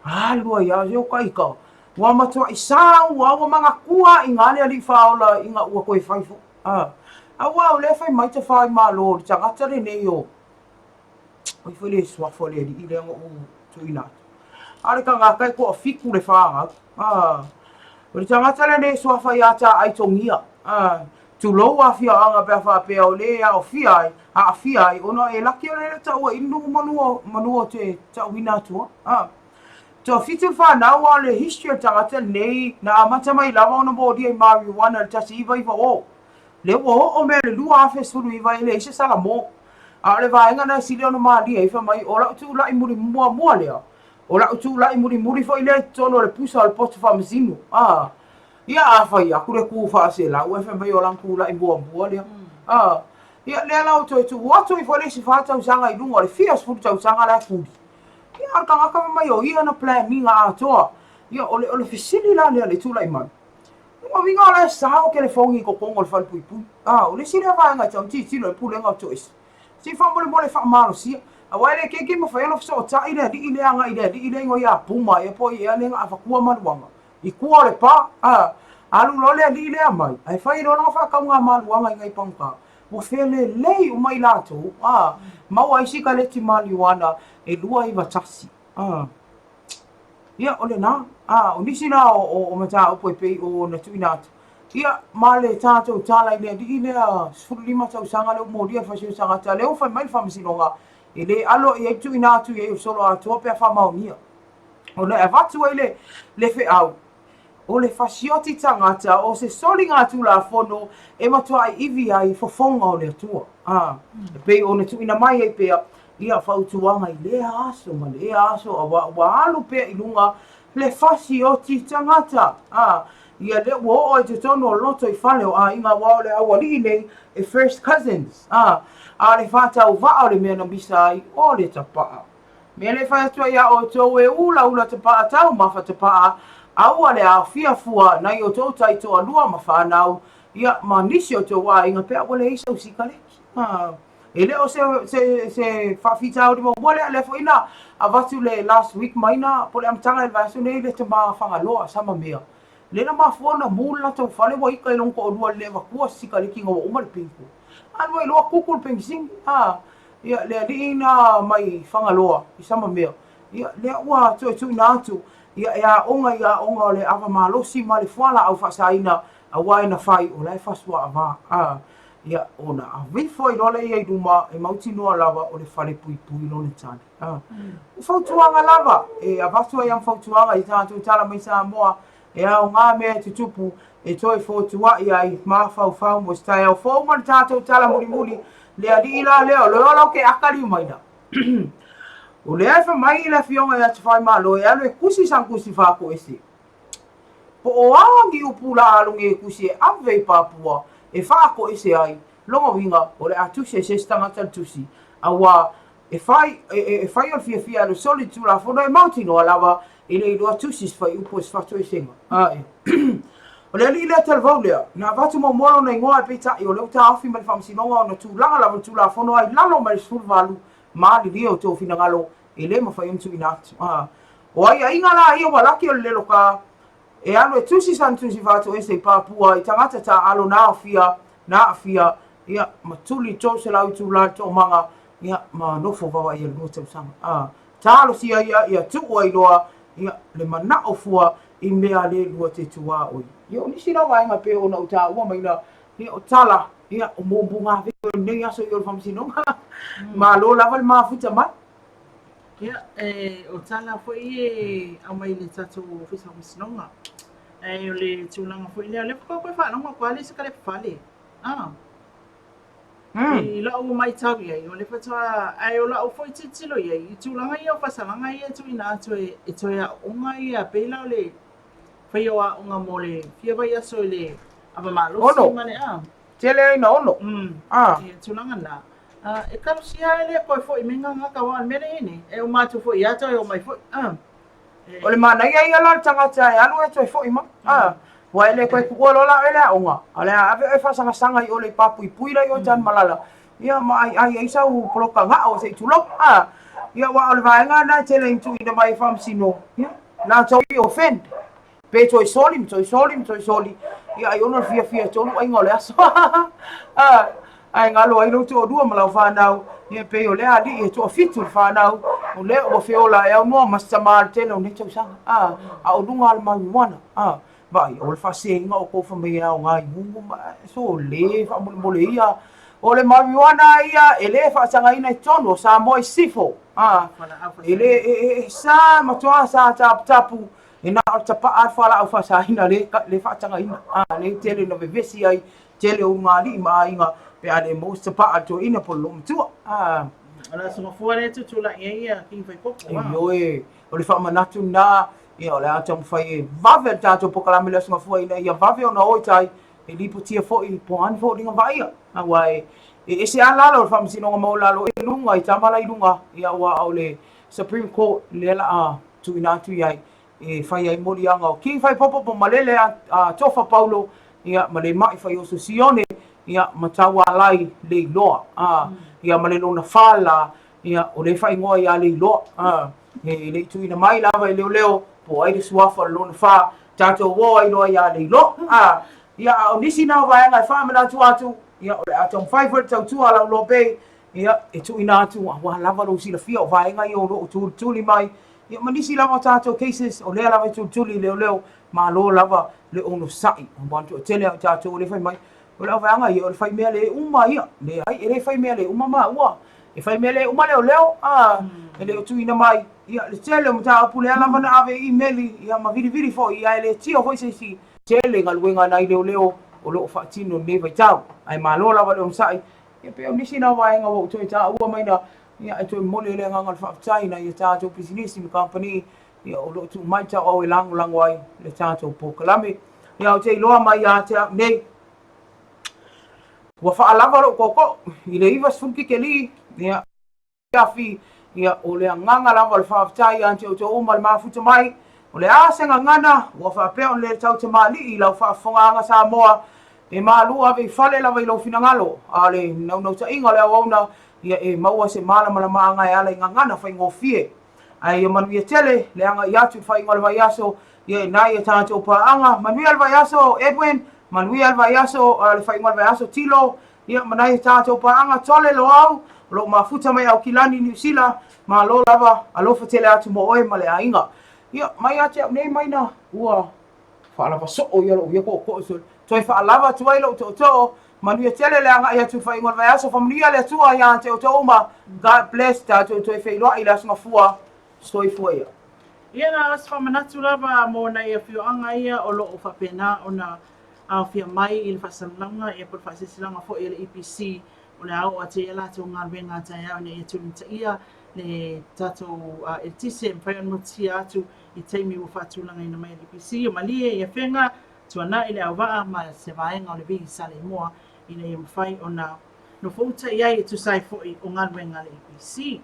alu ai lava, se o ka ika, ua matuai sa ua, ua manatua i ina le Alii Faaola ina ua toe fai foi. A, aua o lea e fai mai Tafaimalo, o le tagata lenei o, oi foi le suafa o le alii lea na ou tuuina atu. A o le tagata e toafitu le fanau. A, o le tagata lenei e suafa ia Taaitogia. A, Tulou afioaga pe a faapea o le e aofia ai, aafia ai, ona e laki o le le taua i nuu manua, manua o te tauina atua. A. Toafitu le fanau a o le history o le tagata lenei na amata mai lava ona molia i marijuana i le 1990. Lea ua oo mea i le 2019 e leai se salamo. A o le vaega na e sili ona malie ai fai mai o lau tulai muli muamua lea, o lau tulai mulimuli foi lea i totonu o le pusa o le poto faamasino. A. Ia a fai atu le tu faaselau ae fai mai o lana tulai muamua lea. A, ia lea la ua toe tuu atu ai foi le isi fa tausaga i luga o le fia sefulu tausaga la e tuli. Ia a o le tagata fai mai o ia na plan ina atoa. Ia o le o le fesili la lea le tulai mai. Lona uiga o la e sao telefoni i totonu o le falepuipui. A, o le isi lea vaega e tatau ona tilotilo i ai le Pulega o Toese. Se i faamolemole faamalosia. Aua e le keikei mafai ona fesootai le alii lea agai i le alii lea igoa ia Puma ea po o ai ea lea na avatua maluaga I tua o le pa, a, alu loa le alii lea mai, ae fai loa lana faatauga maluaga i nai pagota, ua felelei uma i latou, a, maua ai sikaleti mariuana e 291, a. Ia, o lena, a, o nisi la o, o, o mataupu e pei ona tuuina atu, ia, ma le tatou tala i le alii lea 15 tausaga lea ua molia le fasioti tagata, lea ua fai mai le Faamasinoga, e le alo i ai le tuuina atu i ai o solo atoa pe a faamaonia. Ona e avatu ai le, le feau, o le fasioti tagata o se soligatulafono e matuai ivi ai fofoga o le Atua. A, e pei ona tuuina mai ai pea ia fautuaga i lea aso ma lea aso, aua ua alu pea i luga le fasioti tagata. A, ia lea ua oo ai totonu o loto i fale o aiga, aua o le aualii nei e first cousins. A, a o le faatauvaa o le mea na misa ai, o le tapaa. Mea lea e fai atu ai iā outou e ulaula tapaa taumafa tapaa, aua le aofia fua nai outou taitoalua ma fanau, ia, ma nisi o outou aiga pe a ua leai sau sikaleki. A, e le o se, se, se faafitauli muamua lea, lea foi na avatu le last week mai na, po o le amataga i le vaiaso nei le tama Fagaloa, Samamea, lea na mafua ona mu le latou fale ua ita i lona toalua i le le avatua se sikaleki ina ua uma le bingo. Alu ai loa kuku le penisini, a, ia, le alii na mai Fagaloa i Samamea, ia, lea ua toe tuuina atu, ia, e aoga i aoga o le ava malosi ma le fualaau faasaina, aua e na fai, o la e fasuaava, a, ia, ona aveifo ai loa lea ia i luma, e mautinoa lava o le falepuipui lona tali. A, o fautuaga lava, e avatu ai au fautuaga i tatou tala mai Samoa, E aoga mea e tutupu e toe fotuaʻi ai mafaufau mo se taeao fou ma le tatou tala mulimuli, le alii la lea o Loyola o ke aka liumaina. O lea e fai mai le afioga ia Tafaimalo e alu e kusi sana tusi faatoese. Po o a ni upu la aloge e kusi e ave i Papua e faatoese ai, lona uiga o le a tusi e se isi tagata le tusi, aua E whai, e, e, e whai o le fiafia alu soli te Tulafono e mautinoa lava e le iloa tusi se fuaiupu o se fatoesega. Ae. O le alii lea talavou lea, na avatu muamua lona igoa ae peitai o lea ua taofi mai le Faamasinoga ona tulaga lava le Tulafono ai lalo mai le 18 malilie o tou finagalo e le mafai ona tuuina atu. A. O aiaiga la ia ua laki o le leloka e alu e tusi sana tusi fatoese i Papua i tagata taaalo na aofia, na aafia, ia, ma tuli 300 itula le toomaga, ia, ma nofo vavaia le 2 tausaga. A, talosia ia, ia tuu ai loa, ia, le manao fua i mea le lua te tuaoi. Ia, o nisi la vaega pei ona ou taua mai la, ia, o tala, ia, o muamuaga veve o lenei aso i o le Faamasinoga. Malo lava le mafuta mai. Ia, e, o tala foi e aumai i le tatou Ofisa Faamasinoga. Ae o le tulaga foi lea, o lea faatoa toe faalogo atu lava le isi kalepa fale. Ah. I lau matau i ai, o le faatoa, ae o lau foi tilotilo i ai, i tulaga ia o faasalaga ia e tuuina atu e, e toe aooga ia, pei la o le faia o aoga mo le fia vaiaso i le ava malosi Ono. ma le a. Tele ai na ono. Ah. Ia, tulaga na. Ah, e kalosia ai le koe foi me ngā ngaka wa o le mea lea e i ai nei. E uma atu foi ia toe omai foi. Ah. O le manaia ia la o le tagata e alu e toe foi mai. A, ua e le toe tuua loa la oe le aoga, a o le a ave oe faasagasagai o le i papuipui la i o i Tanumalala, ia ma aiai ai sau poloka gao se i tulou. A, ia aua o le vaega lena e tele ai na tuuina mai e faamasino, ia, latou i offend, pe toe soli ma toe soli ma toe soli, ia ai ona le fiafia e tolu aiga o le aso. A, Ae galo ai lou toalua ma lau fanau, ia pei o lea alii e toafitu le fanau, o lea ua feola e aunoa ma se tama le tele o nei tausaga, a, a o luga o le marijuana, a, Vaai, o le faasēina o kou fai mai e aoga i gugu ma sole faamolemole ia. O le marijuana ia e le faatagaina i totonu o Samoa i sisifo. A, e le, e, e, e sa matoa sa taputapu e na o le tapaa le fualaau faasaina le, le faatagaina. A, le tele na vevesi ai tele o ulugalii ma aiga pe a le maua se tapaa a le toeaina po o le loomatua. A. O le Aso Gafua lea e tutulai ai ia King Faipopo. Ioe, o le faamanatu lena, ia o le a taumafai e vave le tatou polokalame i le Aso Gafua ina ia vave ona o i tai e lipotia foi po o a ni foliga vaaia. Aua e ese lava lalo o le Faamasinoga Maualalo i luga i tama la i luga, ia aua o le Supreme Court lea la a tuuina atu i ai e fai ai moliaga o King Faipopo po Malele a Tofa Paulo ia ma le ma'i Faioso Sione ia ma Taualai Leiloa a ia ma le lona fa la ia o le faaigoa ia Leiloa a e le i tuuina mai lava i leoleo po o ai le suafa o le lona fa tatou o ai loa ia Leiloa a ia a o nisi na o vaega e faamanatu atu ia o le a taumafai foi le tautua a Lauloa Bay ia e tuuina atu aua lava lou silafia o vaega ia o lo o tulituli mai Ia ma nisi lava o tatou cases, o lea lava e tulituli i leoleo, malo lava le onosai. Aua o le toatele lava o tatou o lea e fai mai, o le auvaega ia, o le fai mea le uma ia. Leai, e le fai mea le uma maua. E fai mea le uma leoleo, a, e le o tuuina mai. Ia, le tele o mataupu lea lava na ave i imeli, ia ma vilivili foi, ia e le tio foi se isi. Tele galuega a nai leoleo o lo o faatino i lenei vaitau. Ae malo lava le onosai. Ia pei o nisi na o vaega ua ou toe taua mai na Ia, e toe momoli ai le agaga o le faafetai i nai a tatou pisinisi ma kamupani ia, o lo o tuu mai tauau e lagolago ai le tatou polokalame. Ia, ou te iloa mai ia te au nei, ua faalava lou tootoo i le 90 kikelī, ia, afi, ia, o le agaga lava o le faafetai ia te outou uma le mafuta mai, o le a se gagana ua faapea ona le tautamalii i lau faafofogaaga Samoa, e malu ave i fale lava i lou finagalo, a o le naunautaiga o le auauna Ia e maua se malamalamaaga e ala i gagana faigofie. Ae ia manuia tele le agai atu i le faaiuga o le vaiaso, ia e nai a tatou paaga. Manuia le vaiaso Edwin, manuia le vaiaso le faaiuga o le vaiaso Tilo, ia ma nai a tatou paaga Tole Loau, o lo o mafuta mai Aukilani, Niu Sila, malo lava, alofa tele atu mo oe ma le aiga. Ia, mai ia te au nei Maina, ua faalava soo ia lou ia tootoo sole. Toe faalava atu ai lou tootoo, manuia tele le agai atu i le faaiuga o le vaiaso, faamanuia le Atua ia te outou uma. God bless, tatou toe feiloai i le Aso Gafua. Soifua ia. Ia na o se faamanatu lava mo nai afioaga ia o lo o faapena ona aofia mai i le faasalalauga ia po o le faasilasilaga foi a le EPC o le a oo atu ai a latou galuega a taeao ina ia tulimataia le tatou eletise e mafai ona notitia atu i taimi ua faatulagaina mai e le EPC o Malie i Afega, Tuanai le Auvaa ma se vaega o le Vili Saleimoa ina ia mafai ona nofouta i ai e tusa ai foi o galuega a le EPC.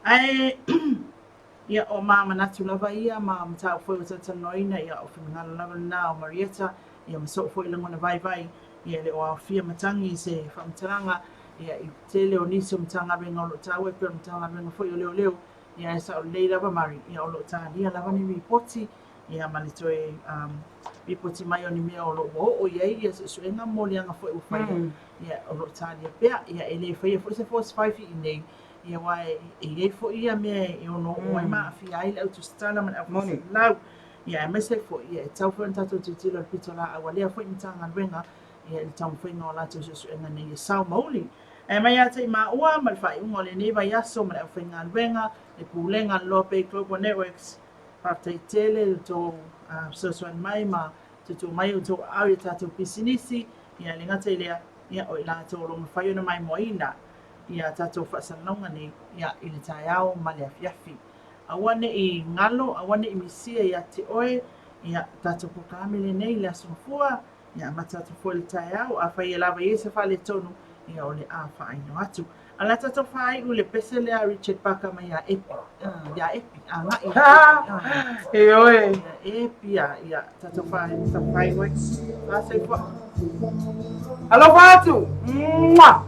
Ae ia o ma manatu lava ia ma mataupu foi ua talatalanoaina, ia o finagalo lava lena o Marieta, ia ma soo foi lagona vaivai, ia e le o aofia matagi i se faamatalaga, ia i tele o nisi o Matagaluega o lo o taua e pei o le Matagaluega foi o Leoleo, Ia e sao lelei lava Mari, ia o lo o talia lava ni ripoti, ia ma le toe ripoti mai o ni mea o lo o ua oo i ai ia suesuega ma moliaga foi ua faia, ia o lo o talia pea. Ia e le faia foi se force 5 i inei, ia aua e i ai foi ia mea e ono oo ai ma aafia ai le au tusitala ma le au faasalalau. Ia aemaise ai foi, ia e tatau foi ona tatou tilotilo i le pitolaau a lea foi Matagaluega ia i le taumafaiga o latou suesuega ina ia sao ma uli. Ae mai ia te i maua ma le faaiuga o lenei vaiaso ma le aufaigaluega, le Pulega a le Loa Bay Global Networks, faafetai tele i lo outou fesoasoani mai ma tuutuu mai outou aao i a tatou pisinisi, ia e le gata i lea, ia o i latou o lo o mafai ona maimoaina ia tatou faasalalauga nei ia i le taeao ma le afiafi. Aua ne i galo, aua ne i misia ia te oe ia tatou polokalame lenei i le Aso Gafua, Ia amata atu foi le taeao, afai e lava i ai se faaletonu, ia o le a faaino atu. A o le a tatou faaiu i le pese lea a Richard Parker mai ia Epi. Ia Epi, agai ia Epi. Ioe. Ia Epi, ia, ia, tatou faaiu ai. A soifua. Alofa atu. Mua.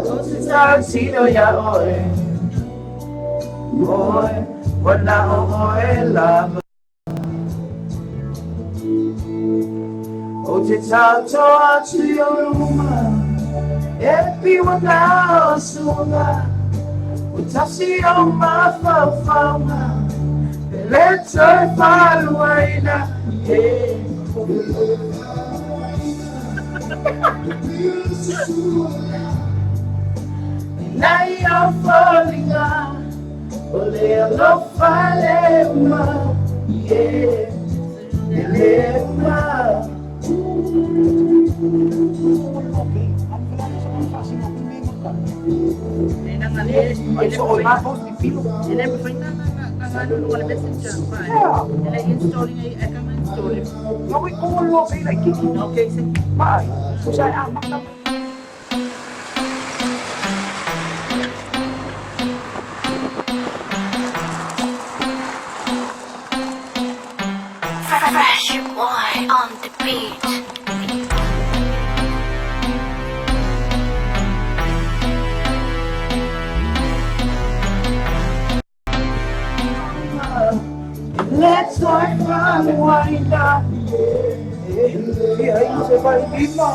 O te tautino iā ʻoe, ʻoe, ua na o ʻoe lava. O te tauto atu i ou luma. E piua na o suaga O tasi o mafaufauga E le toe faaluaina. Yeah. Nai o foliga O le alofa le uma. Yeah. E le uma. E le mafai na galu luga le messenger. E le installing ai e ka install. Okay, se. Fresh boy on the beat. Let's start from wind up. Yeah, se vai lima.